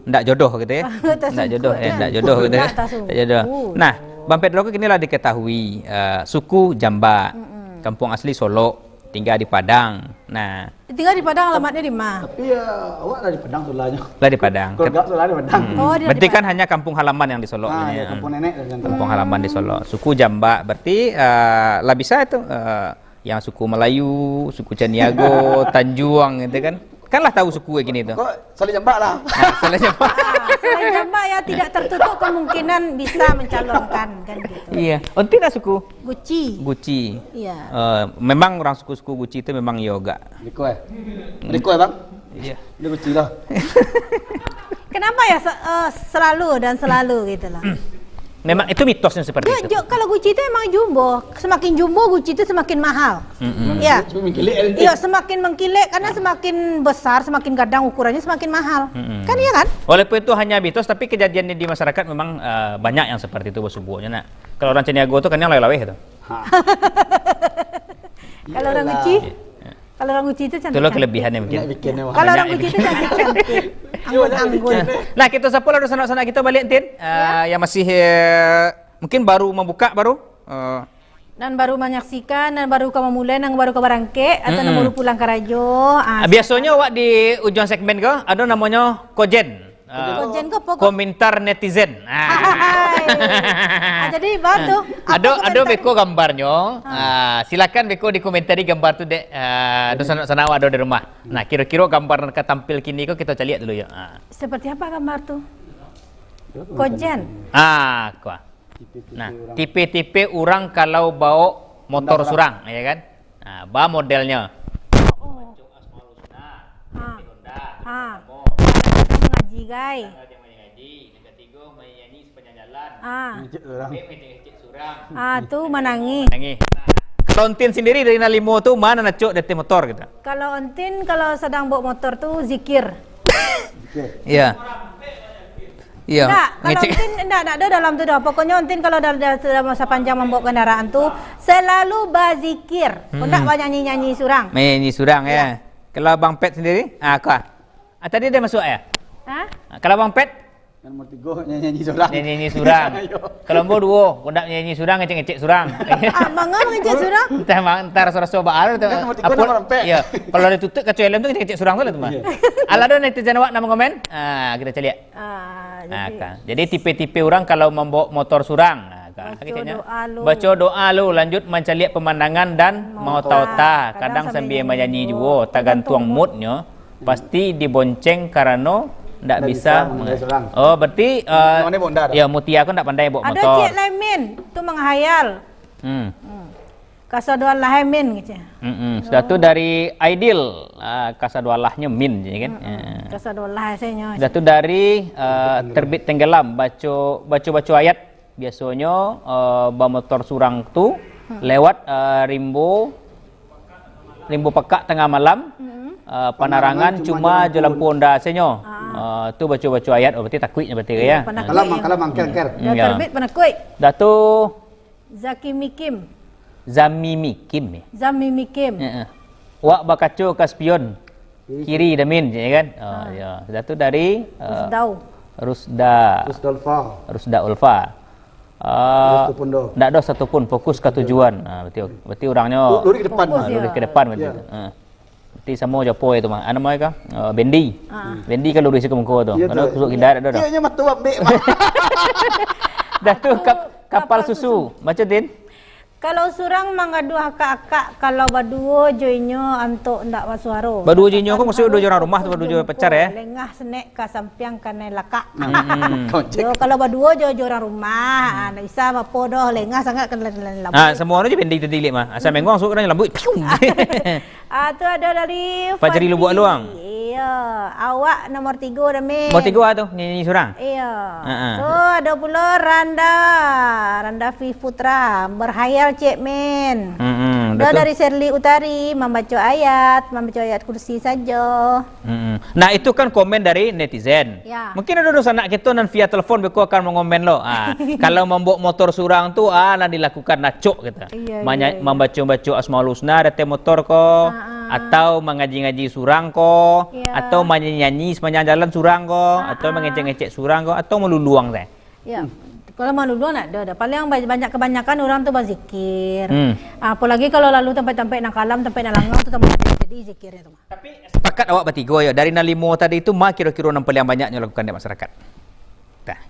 ndak jodoh gitu ya. Ndak jodoh, eh, ndak jodoh gitu ya. Ndak jodoh. Nah, Bang Pedro ko kini lah diketahui, eh, suku Jambak, kampung asli Solok, tinggal di Padang. Nah, tinggal di Padang, alamatnya di ma? Tapi ya, awak lah di Padang, Soloknyo. Lah di Padang. Keluarga Solok di Padang. Oh, dia di Padang. Berarti kan hanya kampung halaman yang di Solok. Ah, ya, kampung nenek dan kampung halaman di Solok. Suku Jambak. Berarti, eh, lah bisa itu, eh, yang suku Melayu, suku Caniago, Tanjuang gitu kan. Kan lah tahu suku kayak gini tuh. Kok Solok Jambak lah. Ah, Solok Jambak. Ah, Solok Jambak ya tidak tertutup kemungkinan bisa mencalonkan kan gitu. Iya. Onti lah suku? Guci. Guci. Iya. Eh, memang orang suku-suku Guci itu memang yoga. Riko eh? Riko eh, Bang? Iya. Dia Guci lah. Kenapa ya se- eh, selalu dan selalu gitu lah? Memang itu mitosnya seperti itu. Kalau Guci itu emang jumbo, semakin jumbo Guci itu semakin mahal. Ya. Semakin mengkilek. Iya, semakin mengkilek karena semakin besar, semakin gadang ukurannya, semakin mahal. Kan iya kan? Walaupun itu hanya mitos, tapi kejadian di masyarakat memang, eh, banyak yang seperti itu basubuhnya nak. Kalau orang Caniago tu kan yang laweh-laweh tu. Kalau orang Guci? Kalau orang Guci itu cantik. Itulah kelebihannya mungkin. Kalau orang Guci itu cantik-cantik. Anggun-anggun. Nah, kita sapa lah sanak-sanak kita balik, Tin. Eh, yang masih, eh, mungkin baru membuka baru. Eh, nan baru manyaksikan, nan baru ka mamulai, nan baru ka barangkek, atau nan baru pulang karajo. Ah, biasonyo awak di ujuang segmen ko, ado namonyo kojen. Ah, kojen ko apo ko? Komentar netizen. Ah. Hai. Ah, jadi, ba tu, apo komentar? Ado, ado beko gambarnyo. Ah, silakan beko dikomentari gambar tu, dek. Ah, dunsanak-sanak awak ado di rumah. Nah, kiro-kiro gambar nan ka tampil kini ko, kito caliak dulu, yo. Ah. Seperti apa gambar tu? Kojen. Ah, ko. Nah, tipe-tipe urang kalau baok motor surang, ya kan? Nah, ba modelnyo. Oh. Ah. Mengaji, gai. Ah. Ah, tu manangih. Kalau Entin sendiri dari nan limo tu, ma nan acok di ateh motor gitu? Kalau Entin, kalau sadang baok motor tu, zikir. Iya. Iya. Ndak, kalau Entin, ndak, ndak ado dalam tu doh. Pokoknyo Entin kalau dalam, dalam, dalam sapanjang mambaok kandaraan tu, salalu bazikir. Ndak banyanyi-nyanyi surang. Manyanyi surang, ya. Kalau Bang Pet sendiri, ah, ka. Ah, tadi ado masuak, ya? Hah? Ah, kalau Bang Pet? Kan nomor tigo, nyanyi surang. Nyanyi surang. Iyo. Kalau ambo duo, kok ndak nyanyi surang, ngecek-ngecek surang. Ah, manga mangecek surang? Entah, mang, entah raso-raso baa tu. Kan nomor tigo, nomor ampek. Iya. Kalau ditutuik kaco helm tu, ngecek-ngecek surang tu lah tu mah. Iya. Alah, ado netizen awak nan mangomen? Ah, kita caliak. Ah, jadi tipe-tipe urang kalau mambaok motor surang. Ah, ka, baco doa lu. Baco doa lu, lanjut mancaliak pemandangan dan maota-ota. Kadang sambil manyanyi juo, tagantuang moodnyo. Pasti dibonceng karano ndak bisa. Ndak bisa mangendari surang. Oh, berarti, eh, ya, Mutia ko ndak pandai baok motor. Ado ciek lai, Min, tu menghayal. Hmm. Hmm. Kasadoan lahai, Min, gitu. Mm-mm. Sudah tu dari Aidil, ah, kasadoan lahnyo Min, ya kan? Mm-mm. Ya. Kasadoan lahai sajo. Sudah tu dari, eh, Terbit Tenggelam, baco, baco-baco ayat. Biasonyo, eh, bamotor surang tu lewat, eh, rimbo, rimbo pakak tangah malam, eh, panarangan cuma jo lampu onda sajo. Ah. Eh, tu baco-baco ayat, oh, berarti takuik nyo berarti, ya. Panakuik. Kalam, kalam, angker, angker. Hmm, ya. Terbit panakuik. Dah tu Zaki Mikim. Zami Mikim, ya? Zami Mikim. Heeh. Wak bakaco ka spion. Kiri dah, Min, ya kan? Oh, ya. Sudah tu dari, eh, Rusdau. Rusda. Rusda Ulfa. Rusda Ulfa. Ah, Rusda Pundo. Ndak ada satu pun, fokus ka tujuan. Ah, berarti, berarti urangnyo lurih ke depan. Fokus, ah, lurih ke depan berarti. Ya. Ah. Berarti samo jo apo itu mah. Anu mah ka? Eh, Bendi. Ah. Bendi ka lurih ka muko tu. Iya, karena tu. Kusuk hindar ada dah. Iya, iya, mah tu ambek, mah. Dah tu kap-, kapal susu. Baco, Din. Kalau surang manggaduah akak-akak, kalau baduo jo inyo antok ndak basuaro. Baduo jo inyo ko maksudnyo duo jo urang rumah tu, baduo jo pacar, yo? Lengah senek ka sampiang kanai lakak. Hmm. Yo, kalau baduo jo, jo urang rumah, ah, ndak bisa apo doh, lengah sangat kanai labuik. Ah, samo anu je pending tadi liek mah. Asa menggong, suruh kanai labuik. Piung. Ah, tu ado dari Fajri Lubuak Luang. Iyo, awak nomor tigo dah, Min. Nomor tigo ah tu, nyanyi surang. Iyo. Ha, ha. Tu ado pulo Randa, Randa Fi Putra, berhayal cek, Min. Hmm, dah betul. Dari Serli Utari, mambaco ayat, mambaco ayat kursi sajo. Hmm. Nah, itu kan komen dari netizen. Ya. Mungkin ado dunsanak kito nan via telepon beko akan mangomen lo. Ah, kalau mambaok motor surang tu, ah, nan dilakukan acok gitu. Iya, Manya-, iya, iya. Mambaco-baco Asmaul Husna di ateh motor ko, Ah, ah. atau mangaji-ngaji surang ko, Iya. atau manyanyi-nyanyi sapanjang jalan surang ko, Ah, atau ah. mangecek-ngecek surang ko, atau maluluang teh. Ya. Hmm. Kalau maluluang ndak ado dah. Paling ba-, banyak, kebanyakan urang tu bazikir. Hmm. Apolagi kalau lalu tampek-tampek nan kalam, tampek nan langang tu tambah jadi zikirnyo tu. Tapi sepakat awak batigo yo, dari nan limo tadi tu, ma kiro-kiro nan paliang banyak nyo lakukan dek masyarakat? Dah.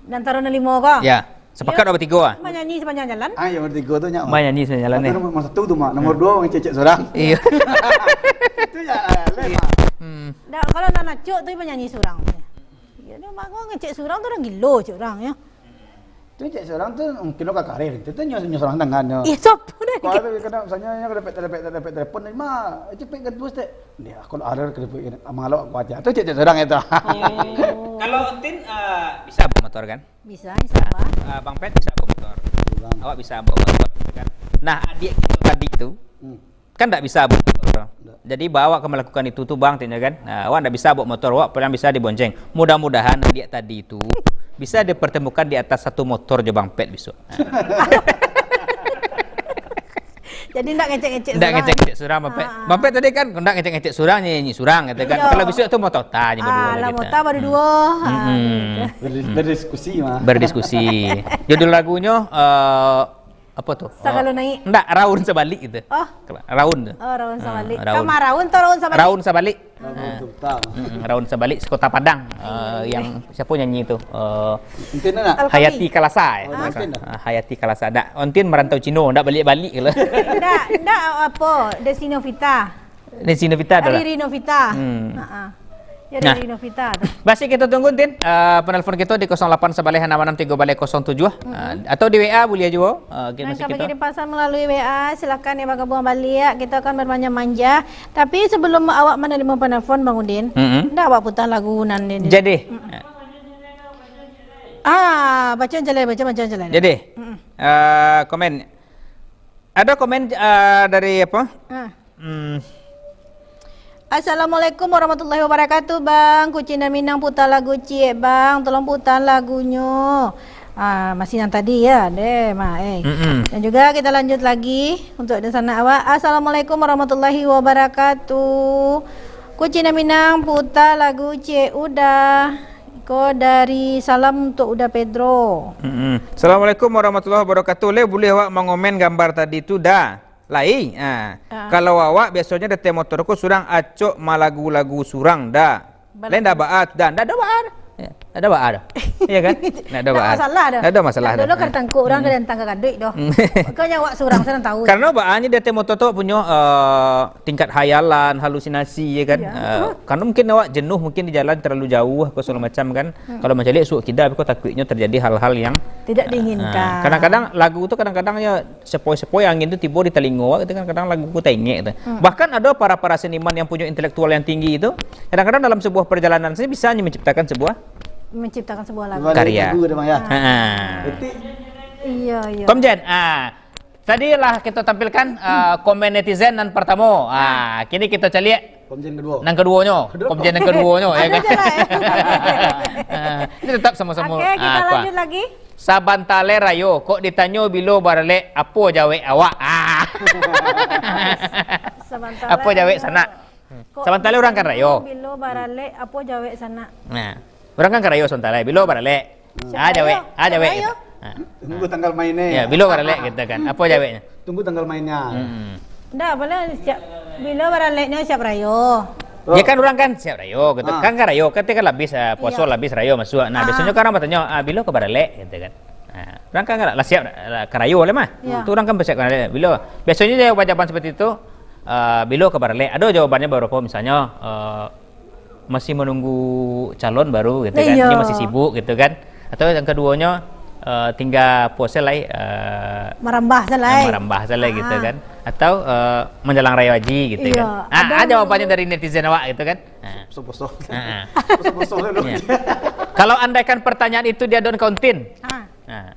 Di antaro nan limo ko? Ya, sepakat awak batigo ah. Manyanyi sapanjang jalan. Ah, yang batigo tu nyak. Manyanyi sapanjang jalan, Tapi eh. nomor, nomor satu tu, Mak. Nomor dua, mangecek-ngecek surang. Iyo. Itu ya, lain, Mak. Hmm. Dah, kalau nan acok tu manyanyi surang. Ya, dah, Mak, ko ngecek surang tu urang gilo, cek urang, yo. Tu cek surang tu, mungkin lo ka karir, tu, tu nyo, nyo surang tangan nyo. Ih, sopo dah Kau gitu? Ada kadang misalnya nyo dapek, dapek, dapek telepon dari ma, "Eh, cepet ka bus dek." Dia, "Aku lah ada ka dapek, mangalok aku aja." Tu cek, cek surang itu. Oh. Kalau Entin, eh, bisa bawa motor kan? Bisa, insya Allah. Eh, Bang Pet bisa bawa motor. Bang. Awak bisa bawa motor kan? Nah, adik kita tadi tu, Hmm. Kan ndak bisa bawa motor. Ndak. Jadi, bawa ka melakukan itu tu, Bang, tinyo kan. Nah, awak ndak bisa bawa motor, awak paling bisa dibonceng. Mudah-mudahan adik tadi tu bisa dipertemukan di atas satu motor jo Bang Pet besok. Jadi, ndak ngecek-ngecek Ndak surang. ngecek-ngecek surang, Bang Pet. Ah. Bang Pet tadi kan, ndak ngecek-ngecek surang, nyanyi surang, kata kan. Iyo. Kalau besok tu motor ta, nyo berdua Ah, lah, gitu. motor baru Hmm. dua. Ah, Mm-mm. gitu. Berdis-, berdiskusi, mah. Berdiskusi. Judul lagunyo, eh, Apa tu? Sagalo Oh, naik. Ndak, raun sabalik gitu. Oh. Raun tu. Oh, raun Ah, sabalik. raun. Kama raun atau raun sabalik? Raun sabalik. Raun Ah. tu betul. Mm-mm, raun sabalik sekota Padang. Eh, Iya. yang siapa nyanyi tu? Eh, Entin nak? Alkami. Hayati Kalasa, eh? Oh, Kalasa. Entin dah. Ah, Hayati Kalasa. Ndak, Entin merantau Cino, ndak balik-balik ke lah. Ndak, ndak apa, Desi Novita. Desi Novita tu lah. Riri Novita. Hmm. Ha-ha. Ya, Nah. Riri Novita tu. Masih kita tunggu, Entin. Ah, penelpon kita di kosong lapan sabaleh anam anam tigo baleh kosong tujuh. Mm-mm. Ah, atau di W A boleh juga. Ah, okey, Nah, masih kalau kita. kirim pasan melalui W A, silakan ya bergabung balik. Kita akan bermanja-manja. Tapi sebelum awak menerima penelpon, Bang Udin, Mm-mm. ndak awak putar lagu nan ini. Jadi. Mm-mm. Ah, baca jalan, baca, baca jalan. Jadi. Mm-mm. Ah, komen. Ada komen, ah, dari apa? Ah. Hmm. Assalamualaikum warahmatullahi wabarakatuh, Bang. Kucing dan Minang putar lagu ciek, Bang. Tolong putar lagunyo. Ah, masih yang tadi ya, deh, ma, eh. Mm-mm. Dan juga kita lanjut lagi untuk di sana awak. Assalamualaikum warahmatullahi wabarakatuh. Kucing dan Minang putar lagu ciek Uda. Ko dari salam untuk Uda Pedro. Mm-mm. Assalamualaikum warahmatullahi wabarakatuh. Le, boleh awak mangomen gambar tadi tu, Da? Lai, ha. Ah. Kalau awak biasonyo datang motor ko surang acok malagu-lagu surang, Da. Bal- Lain Da baa, Da. Ndak ado baa. Ya, ndak ado baa doh. Iya kan? Ndak ado Ndak baa. masalah doh. Ndak ado masalah Ndak doh. ado lo ka tangkok urang Hmm. ka datang ka gaduik doh. Hmm. Makanya awak surang senang tahu. Karena baanyo datang motor tu punyo, eh, tingkat hayalan, halusinasi, ya kan? Iya. Eh, karena mungkin awak jenuh, mungkin di jalan terlalu jauh, apa segala macam kan. Hmm. Kalau mancaliak suok kida, ko takuiknyo terjadi hal-hal yang Tidak diinginkan. Ah, kadang-kadang lagu tu kadang-kadang ya sepoi-sepoi angin tu tibo di talingo awak, gitu kan, kadang lagu ku taingek tu. Hmm. Bahkan ada para-para seniman yang punya intelektual yang tinggi itu, kadang-kadang dalam sebuah perjalanan saja bisa hanya menciptakan sebuah Menciptakan sebuah lagu. Sebuah Karya. lagu dia, Bang, ya. Ha. Ha. Berarti Iya, iya. Komjen, ah, tadi lah kita tampilkan, ah, komen netizen nan pertama. Ah, kini kita caliak Komjen kedua. Nan keduonyo, Kedua. komjen nan keduonyo, ya Ada kan? je lah, ya. Ah, ini tetap sama-sama. Oke, kita Ah, apa? lanjut lagi. Sabanta lai rayo, kok ditanyo bilo baralek, apo jawek awak? Ah. Sabanta Apo lai jawek rayo. sanak? Kok Sabanta lai urang kan ditanyo rayo. bilo baralek, apo jawek sanak? Nah, urang kan ka rayo sabanta lai, bilo baralek? Siap Ah, jawek, rayo? ah, Siap jawek rayo? gitu. Ah. Tunggu tanggal main ni. Ya, bilo baralek gitu kan. Apo jaweknyo? Tunggu tanggal mainnya. Hmm. Ndak, apalah, siap, bilo baraleknyo siap rayo. Oh. Ya kan urang kan siap rayo gitu. Ah. Kan ka rayo, kan tiap kan labih, ah, puaso Iya. labih rayo masuak. Nah, Ah. biasonyo kan urang batanyo, "Ah, bilo ka baralek?" gitu kan. Nah, urang kan lah siap, lah ka rayo lai mah. Ya. Tu urang kan basiap kan lai. Bilo, biasonyo jawaban-jawaban seperti itu, eh, bilo ka baralek. Ado jawabannyo babarapo, misalnyo, eh, masih manunggu calon baru gitu kan. Iyo. Inyo masih sibuk gitu kan. Atau yang kaduonyo, eh, tingga puasa lai, eh, Marambah se lai. Marambah se lai gitu kan. Atau, eh, manjalang rayo haji gitu kan. Iyo, ah, ado ah, jawabannyo dari netizen awak gitu kan. Ah. Poso-poso. Ah. Poso-poso dulu. Iya. Kalau andaikan pertanyaan itu diadokan ka Untin. Ah. Ah.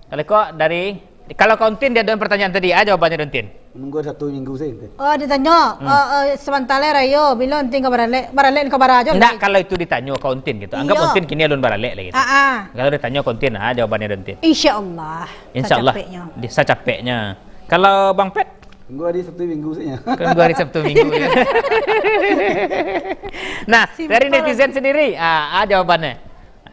Kalau kok dari, kalau ka Untin diadokan pertanyaan tadi, ah, jawabannyo dari Untin. Nunggu satu minggu se, Untin. Oh, ditanyo, Hmm. eh, eh, sabanta lai rayo, bilo Untin ka baralek, baralek ka bara ajo. Ndak, kalau itu ditanyo ka Untin gitu. Anggap Iyo. Untin kini alun baralek lai gitu. Ah, ah. Kalau ditanyo ka Untin, ah, jawabannyo dari Untin. Insya Allah. Insya Allah. Sacapeknyo. Di, sacapeknyo. Kalau Bang Pet? Tunggu hari Sabtu Minggu saja. Tunggu hari Sabtu Minggu, ya. Nah, dari Simpel. Netizen sendiri, ah, ah, jawabannyo.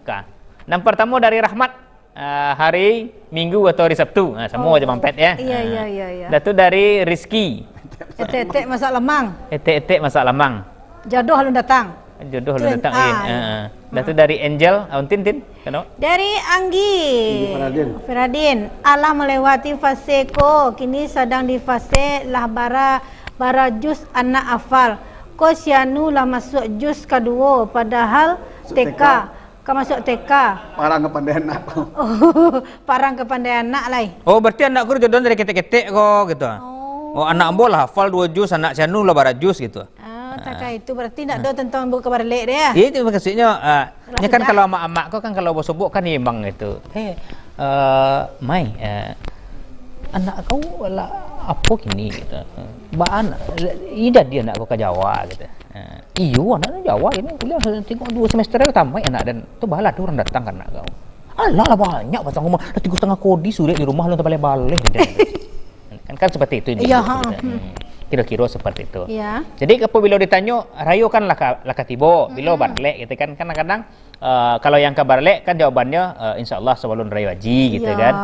Ka. Yang pertama dari Rahmat, ah, hari Minggu atau hari Sabtu. Ah, samo Oh. aja Bang Pet, ya. Iya, Ah. iya, iya, iya. Dah tu dari Rizky. Etek-etek masak lamang. Etek-etek masak lamang. Jodoh alun datang. Jodoh alun Tun-, datang, ah, eh. Heeh. Dah tu dari Angel, ah, Untin, Tin. Kano? Dari Anggi. Anggi Faradin. Faradin. Alah melewati fase ko, kini sadang di fase lah bara, bara jus anak afal. Ko si Anu lah masuak jus kaduo, padahal Masuk T K. T K. Ka masuak T K. Parang kapandaian anak ko. Parang kapandaian anak lai. Oh, berarti anak ko jodoh dari ketek-ketek ko, gitu. Oh. Oh, anak ambo lah hafal duo jus, anak si Anu lah bara jus, gitu. Ah, tak kah itu berarti ndak ado tentang ambo ka baralek deh, ya? Iya, itu maksudnya, ah, Lah nya kan sudah. Kalau amak-amak ko kan kalau basobok kan memang itu. Eh, eh, Mai, eh, anak kau lah apo kini gitu. Baan, ida di anak kau ka Jawa gitu. Eh, iyo, anak ni Jawa ini kuliah tengok dua semester dah tamat anak dan tu balah tu urang datang ka anak kau. Alah lah banyak batang rumah, dah tigo setengah kodi surek di rumah lu tabaleh-baleh. Kan, kan seperti itu. Iya, ha. Hmm. Kiro-kiro seperti itu. Iya. Jadi, apabila ditanyo, rayo kan lah ka, lah ka tibo, bilo Mm-mm. baralek gitu kan. Kadang-kadang, eh, kalau yang ka baralek kan jawabannyo, eh, insya Allah sabalun rayo haji gitu Iya. kan.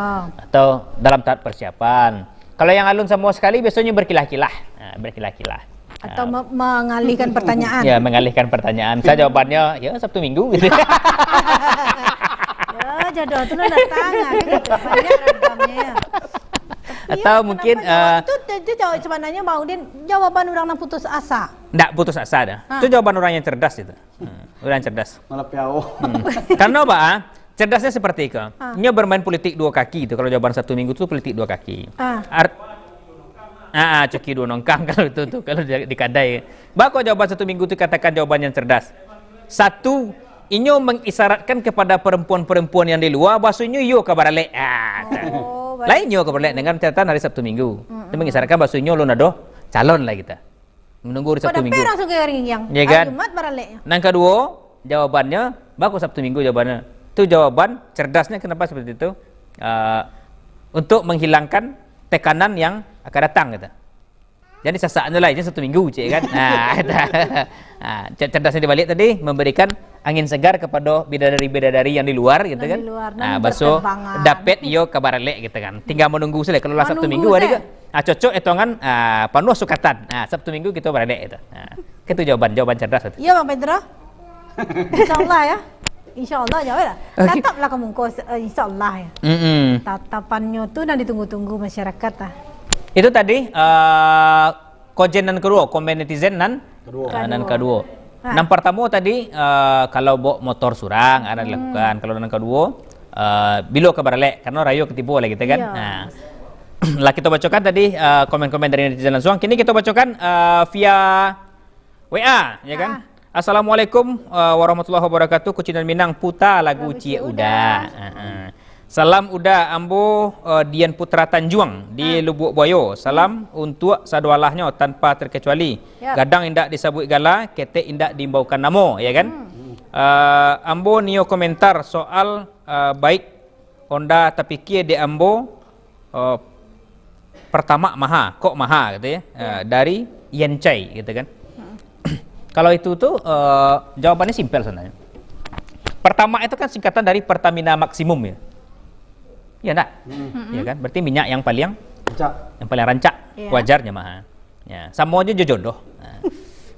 Atau dalam tahap persiapan. Kalau yang alun samo sekali, biasonyo berkilah-kilah. Nah, berkilah-kilah. Atau Ah. me-, mengalihkan pertanyaan. Ya, mengalihkan pertanyaan. Saya jawabannyo, ya, Sabtu Minggu gitu. Ya, jodoh tu lah datang, ah, kan gitu. Banyak ragamnya, ya. Atau Iya, mungkin, kenapa jawab eh, tu, tu, tu jawab sebenarnya, Bang Udin, jawaban orang yang putus asa. Ndak putus asa dah. Ha. Itu jawaban orang yang cerdas itu. Hmm, orang yang cerdas. Malah piau. Hmm. Karena apa, ah? Cerdasnya seperti itu. Ah. Inyo bermain politik dua kaki itu. Kalau jawaban Sabtu Minggu tu politik dua kaki. Ah. Art-, ah, ah, coki duo nongkang kalau itu tu, kalau di, di kadai. Bako jawaban Sabtu Minggu tu katakan jawaban yang cerdas. Satu, inyo mengisyaratkan kepada perempuan-perempuan yang di luar, bahwasanya iyo ka baralek. Ah, Oh, baik. Lain iyo ka baralek dengan catatan hari Sabtu Minggu. Mm-mm. Itu mengisyaratkan bahwasanya alun ado calon lah kita. Menunggu hari Sabtu Minggu. Langsung ka Ringiang. Ya kan? Hari Jumat baralek. Nang kaduo, jawabannya, bako Sabtu Minggu jawabannya. Tu jawaban cerdasnya kenapa seperti itu? Ah, untuk menghilangkan tekanan yang akan datang, gitu. Jadi, sasaknyo lah, itu Sabtu Minggu, cek kan? Nah, itu. Ah, cer-, cerdasnya dibalik tadi, memberikan angin segar kepada bidadari-bidadari yang di luar, gitu kan? Yang di luar, nan baso, berterbangan. Dapek iyo ka baralek, gitu kan? Tinggal menunggu saja. Kalau lah Sabtu Minggu, hari saja. Ah, cocok, etongan, ah, panuah sukatan. Ah, Sabtu Minggu kita baralek, gitu. Ah, itu jawaban, jawaban cerdas itu. Iya, Bang Pedro. Insya Allah, ya. Insya Allah, jawab lah. Oke. Tataplah ka muko, eh, insya Allah, ya. Mm-mm. Tatapannyo tu nan ditunggu-tunggu masyarakat, lah. Itu tadi, eh, kojen nan kaduo, komen netizen nan, Kaduo. eh, nan Kaduo. Kaduo. Ha. Nan partamo tadi, eh, kalau bawa motor surang, ada Hmm. dilakukan. Kalau nan kaduo, eh, bilo ka baralek, karena rayo ka tibo lah gitu kan. Iya. Nah. Lah kita bacokan tadi, eh, komen-komen dari netizen langsung. Kini kita bacokan, eh, via W A, ya kan? Ah. "Assalamualaikum, eh, warahmatullahi wabarakatuh. Kucindan Minang, puta lagu Lagu Ciek Ciek Uda." Uda. Heeh. "Salam Uda, ambo, eh, Dian Putra Tanjuang di Ah. Lubuak Buayo. Salam Hmm. untuak sadoalahnyo tanpa terkecuali. Yap. Gadang indak disabuik gala, ketek indak diimbaukan namo," ya kan? Hmm. Eh, ambo nio komentar soal, eh, baik Honda tapikia dek ambo, eh, pertama maha, kok maha gitu ya, eh, Ya. dari Yen Chai gitu kan. Hmm. Kalau itu tu, eh, jawabannya simpel sebenarnya. Pertama itu kan singkatan dari Pertamina Maksimum ya. Ya enggak? Hmm. Mm-mm. Ya kan? Berarti minyak yang paling Rancak. yang paling rancak, Iya. wajarnya maha. Ya, sama aja jo jodoh. Nah.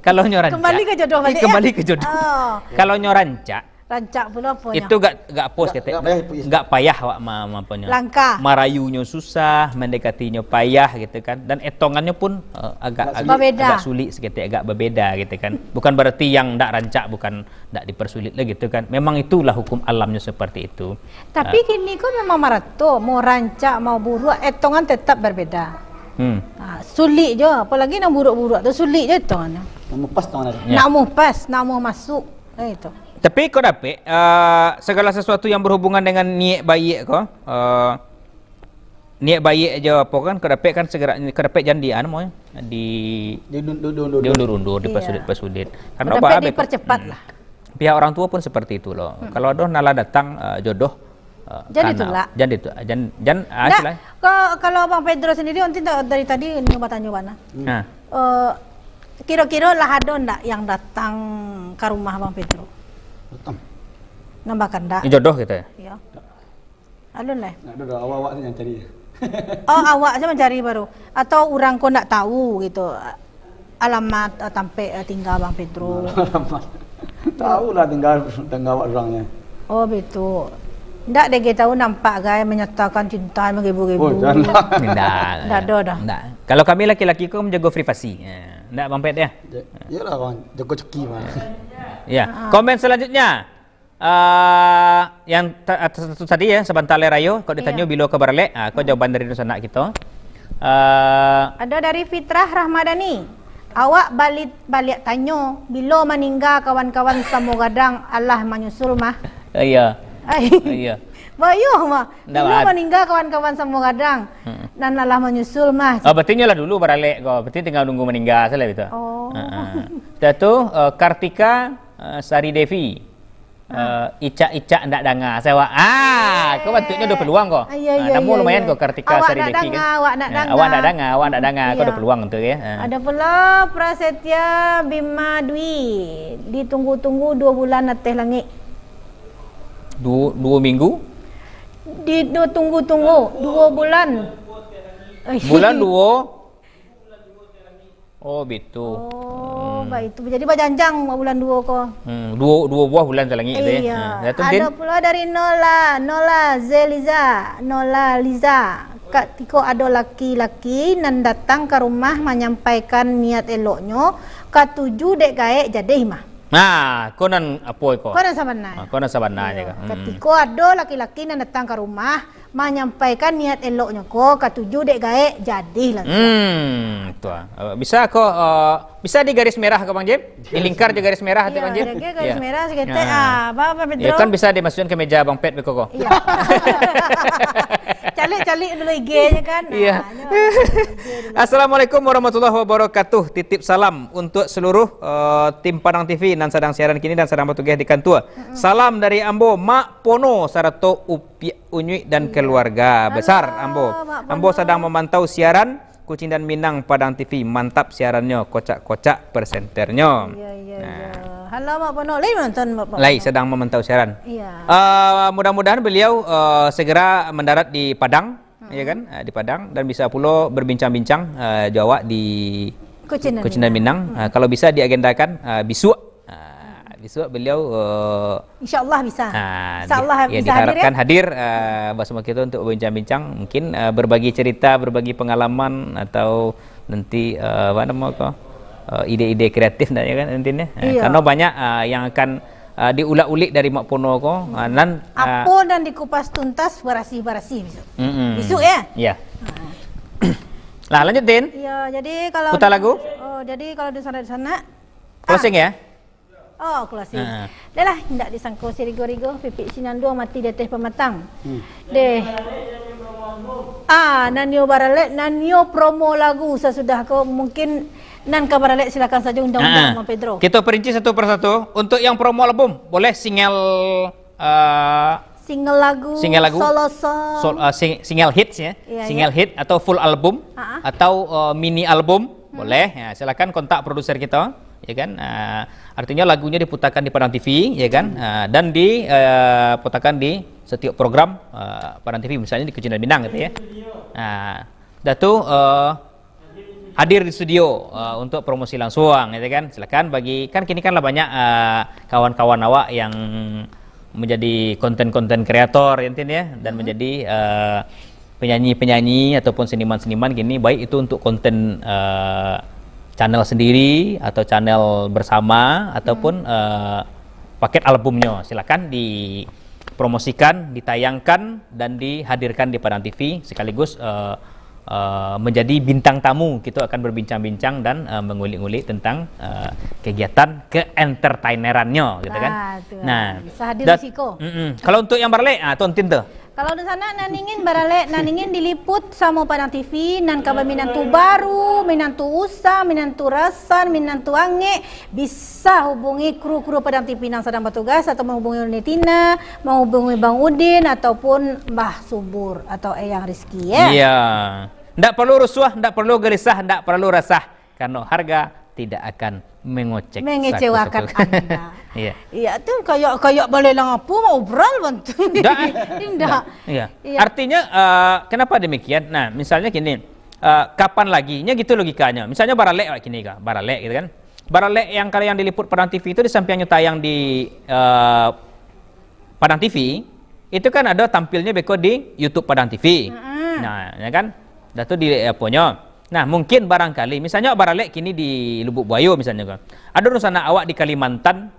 Kalau nyo rancak, Kembali ke jodoh eh, balik, ya? kembali ke jodoh. Oh. Kalau nyo rancak, Rancak pulo aponyo. Itu gak, gak pos, gak, ketek. Gak payah, gak payah awak ma-, ma-, aponyo. Langkah. Marayunyo susah, mendekatinyo payah gitu kan. Dan etongannyo pun, eh, agak, agak sulit. Babeda. Agak sulit seketek, agak berbeda gitu kan. Bukan berarti yang ndak rancak, bukan ndak dipersulit lah gitu kan. Memang itulah hukum alamnya seperti itu. Tapi, ah, kini ko memang marato, mau rancak, mau buruak, etongan tetap berbeda. Hmm. Ah, sulik jo, apalagi nan buruak-buruak tu sulik jo etongannyo. Nak mupas tangan ada. Ya. Nak mupas, nak mau masuk. Eh, itu. Tapi kau dapek, eh, segala sesuatu yang berhubungan dengan niat baik kau, eh, niat baik aja apa kan, kau dapek kan segera, kau dapek jan di anu, mau di Diundur-undur. Diundur-undur, iya, dipersulit-persulit. Karena dapek apa, dipercepat lah. Pihak orang tua pun seperti itu loh. Hmm. Kalau ada nala datang, eh, jodoh, eh, jan ditulak. Jan ditu-, jan, jan, ah, ndak, istilah. Ko-, kalau Bang Pedro sendiri, onti ndak dari tadi ni batanyo bana. Hmm. Nah. Eh, kiro-kiro lah ado ndak yang datang ka rumah Bang Pedro? Datang. Nambah kandak. Ini jodoh gitu ya? Iya. Alun lah. Ndak ado doh, awak-awak sajo yang cari. Oh, awak sajo mancari baru. Atau urang ko ndak tahu gitu, alamat, eh, tampek, eh, tingga Bang Pedro? Alamat. Tahu lah tingga, tingga awak urangnyo. Oh, betul. Ndak dek tahu nampak gai menyatakan cinta menggebu-gebu. Oh, janganlah. Ndak. Ndak ado doh. Ndak. Kalau kami laki-laki ko menjaga privasi. Ya, ndak Bang Pet ya? Ja-, iyalah, Bang. Jaga ceki, Bang. Ya. Ah. Komen selanjutnya. Ah, yang ta-, atas tu tadi ya, sabanta lai rayo, kau ditanyo, iya, bilo ka baralek, ah, kau jawaban dari dunsanak kito. Ah, ado dari Fitrah Rahmadani. Awak balik, baliak tanyo, bilo maningga kawan-kawan samo gadang alah manyusul mah? Iya. Ai. Iya. Bayuh mah. Ndak bilo maningga kawan-kawan samo gadang, hmm, nan alah manyusul mah? Oh, berarti nyo lah dulu baralek ko. Berarti tinggal nunggu maningga salah gitu. Oh. Heeh. Sudah tu, eh, Kartika, eh, Sari Devi. Eh, icak-icak ndak danga, sawa. Ah, ko bantuaknyo ado peluang ko. Ah, iya, ah, iya, namo iya, lumayan iya. Ko Kartika Sari Devi kan. Awak ndak danga, awak ndak danga. Ah, awak ndak danga, awak ndak danga, ko ado peluang tu ya. Ah. Ada pula Prasetya Bima Dwi, ditunggu-tunggu dua bulan ateh langik. Duo, duo minggu? Di, duo, tunggu-tunggu, duo bulan. Bulan duo. Oh, bitu. Oh, hmm, baitu. Jadi bajanjang bulan duo ko. Hmm, duo, duo buah bulan salangik tu, eh. Iya. Ha, dah tu, Tin? Ada pula dari Nola, Nola Zeliza, Nola Liza. Katiko ado laki-laki nan datang ka rumah manyampaikan niat eloknyo, katuju dek gaek jadi mah. Nah, ko nan apo iko? Ko nan sabana. Ah, ko nan sabananyo. Iya. Ko. Hmm. Katiko ado laki-laki nan datang ka rumah, manyampaikan niat eloknyo ko, katuju dek gaek, jadi langsuang. Hmm, tu ah. Eh, bisa ko, eh, bisa digaris merah ko, Bang Jim? Dilingkar jo garis merah tu, Bang Jim? Iya, garis merah saketek. Ya. Ah, apa, apa, Pedro? Ya, kan bisa dimasukkan ke meja Bang Pet beko ko. Iya. Calik-calik dulu I G-nya kan. Iya. Ah, nyo, I G dulu. Assalamualaikum warahmatullahi wabarakatuh. Titip salam untuk seluruh, eh, tim Padang T V nan sadang siaran kini dan sadang batugas di kantua. Mm-mm. Salam dari ambo, Mak Pono, sarato Upiak Unyuik dan keluarga besar ambo. Halo, Mak Pono. Ambo sadang mamantau siaran Kucing dan Minang Padang T V. Mantap siarannyo, kocak-kocak presenternyo. Iya, iya, iya. Nah. Halo, Mak Pono. Lai manonton, Mak Pono? Lai, sadang mamantau siaran. Iya. Ah, mudah-mudahan beliau, ah, segera mendarat di Padang, hmm, ya kan? Ah, di Padang, dan bisa pulo berbincang-bincang, ah, jo awak di Kucing dan Minang. Kucing dan Minang. Hmm. Ah, kalau bisa diagendakan, ah, bisuak. Ah, bisuak beliau, eh, insyaallah bisa. Ah, insyaallah di-, ya, bisa hadir, diharapkan ya? Hadir, eh, bersama kita untuk berbincang-bincang. Mungkin, eh, berbagi cerita, berbagi pengalaman, atau nanti, eh, apa nama ko, eh, ide-ide kreatif, ndak ya kan, intinya. Eh, iya. Karena banyak, eh, yang akan, eh, diulik-ulik dari Mak Pono ko, eh, nan, eh, apo nan dikupas tuntas, barasih-barasih besok. Mm-mm. Besok ya? Iya. Ah. Lah, lanjut, Tin. Iya, jadi kalau putar lagu? Oh, jadi kalau di sana, di sana, closing ah, ya? Oh, closing. Ha. Dah lah, indak disangko sirigo-rigo, pipik sinanduang mati di ateh pamatang. Hmm. Deh. Ah, nan nio baralek, nan nio promo lagu sasudah ko, mungkin nan ka baralek silakan saja undang-undang, ha, Bang Pedro. Kita perinci satu persatu. Untuk yang promo album, boleh single, eh, single lagu, single lagu, solo song. Sol-, eh, sing-, single hits ya. Iya, iya. Single hit atau full album, ha-ha, atau, eh, mini album, hmm, boleh. Ya, silakan kontak produser kita. Ya kan? Ah, artinya lagunya diputarkan di Padang T V, ya kan? Hmm. Ah, dan di, eh, putarkan di setiap program, eh, Padang T V, misalnya di Kucing dan Minang gitu ya. Ah, dah tu, eh, hadir di studio uh, untuk promosi langsung, gitu kan. Silakan bagi, kan kini kan lah banyak uh, kawan-kawan awak yang menjadi konten-konten kreator, intinya, ya, dan menjadi uh, penyanyi-penyanyi ataupun seniman-seniman kini, baik itu untuk konten uh, channel sendiri atau channel bersama ataupun uh, paket albumnya. Silakan dipromosikan, ditayangkan, dan dihadirkan di Padang T V sekaligus uh, uh, menjadi bintang tamu. Kita akan berbincang-bincang dan uh, mengulik-ngulik tentang uh, kegiatan keentertainerannya, gitu kan. Ah, tu Nah, lah. Bisa hadir dat- di siko. Mm-mm. Kalau untuk yang baralek, ah, tontin tu. Kalau di sana nan ingin baralek, nan ingin diliput samo Padang T V, nan ka baminantu baru, minantu usang, minantu rasan, minantu angek, bisa hubungi kru-kru Padang T V nan sadang batugas atau menghubungi Uni Tina, menghubungi Bang Udin ataupun Mbah Subur atau Eyang Rizky ya. Iya. Ndak perlu rusuah, ndak perlu gelisah, ndak perlu rasah, karena harga tidak akan mengocek. Mengecewakan saku-saku. Anda. Iya. Iya tu kayak kayak balai lang apa mau obral bantu. Ndak, eh. Indak. Iya. Iya. Artinya eh, kenapa demikian? Nah, misalnya gini, eh, kapan lagi? Nya gitu logikanya. Misalnya baralek lah gini kah, baralek gitu kan. Baralek yang kalau yang diliput Padang T V itu di sampingnya tayang di eh, Padang T V, itu kan ada tampilnya beko di YouTube Padang T V. Nah, ya kan? Dah tu di aponyo. Nah, mungkin barangkali misalnya baralek kini di Lubuk Buayo misalnya kan. Ada dunsanak awak di Kalimantan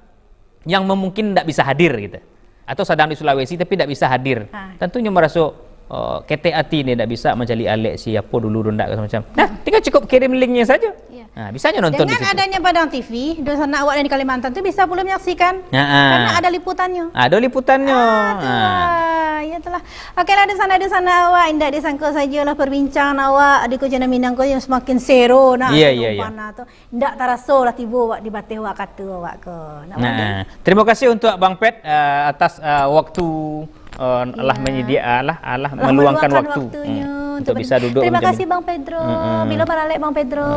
yang mungkin ndak bisa hadir gitu. Atau sadang di Sulawesi tapi ndak bisa hadir. Ah. Tentunya maraso oh, ketek ati ni ndak bisa mancari alek siapa dulu tu ndak macam. Nah, tinggal cukup kirim linknya saja. Iya. Nah, bisanya nonton di Dengan situ. Adanya Padang T V, dunsanak awak yang di Kalimantan tu bisa pulo menyaksikan. Ha, ha. Karena ada liputannya. Ada liputannya. Ah, tu Ha. lah. Ya itulah. Okeylah, di sana, di sana awak indak disangka sajalah perbincangan awak di Kujana Minang ko yang semakin seru nah. Iya, semakin iya, iya. Panas tu. Indak taraso lah tibo awak di bateh awak kata awak ke. Nak Wadin? Nah, terima kasih untuk Abang Pet uh, atas uh, waktu uh, lah menyediakan lah, lah Lah meluangkan meluangkan waktu waktunya hmm, untuk untuk ber- bisa duduk Terima macam kasih ni. Bang Pedro. Mm-mm. Bila baralek Bang Pedro?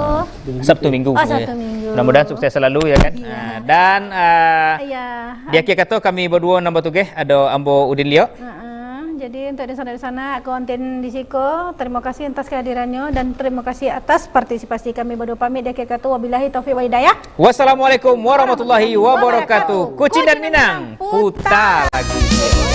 Sabtu Minggu. Oh, ya. Sabtu Minggu. Mudah-mudahan sukses selalu ya kan. Iya. Uh, dan uh, Iya. di akhir kata kami berdua nambah tugas ada Ambo Udin Liok. Heeh. Jadi untuk di sana di sana konten di siko, terima kasih atas kehadirannya dan terima kasih atas partisipasi kami berdua pamit di akhir kata wabillahi taufiq wal hidayah. Wassalamualaikum warahmatullahi wabarakatuh. Kucing dan Minang, putar lagi.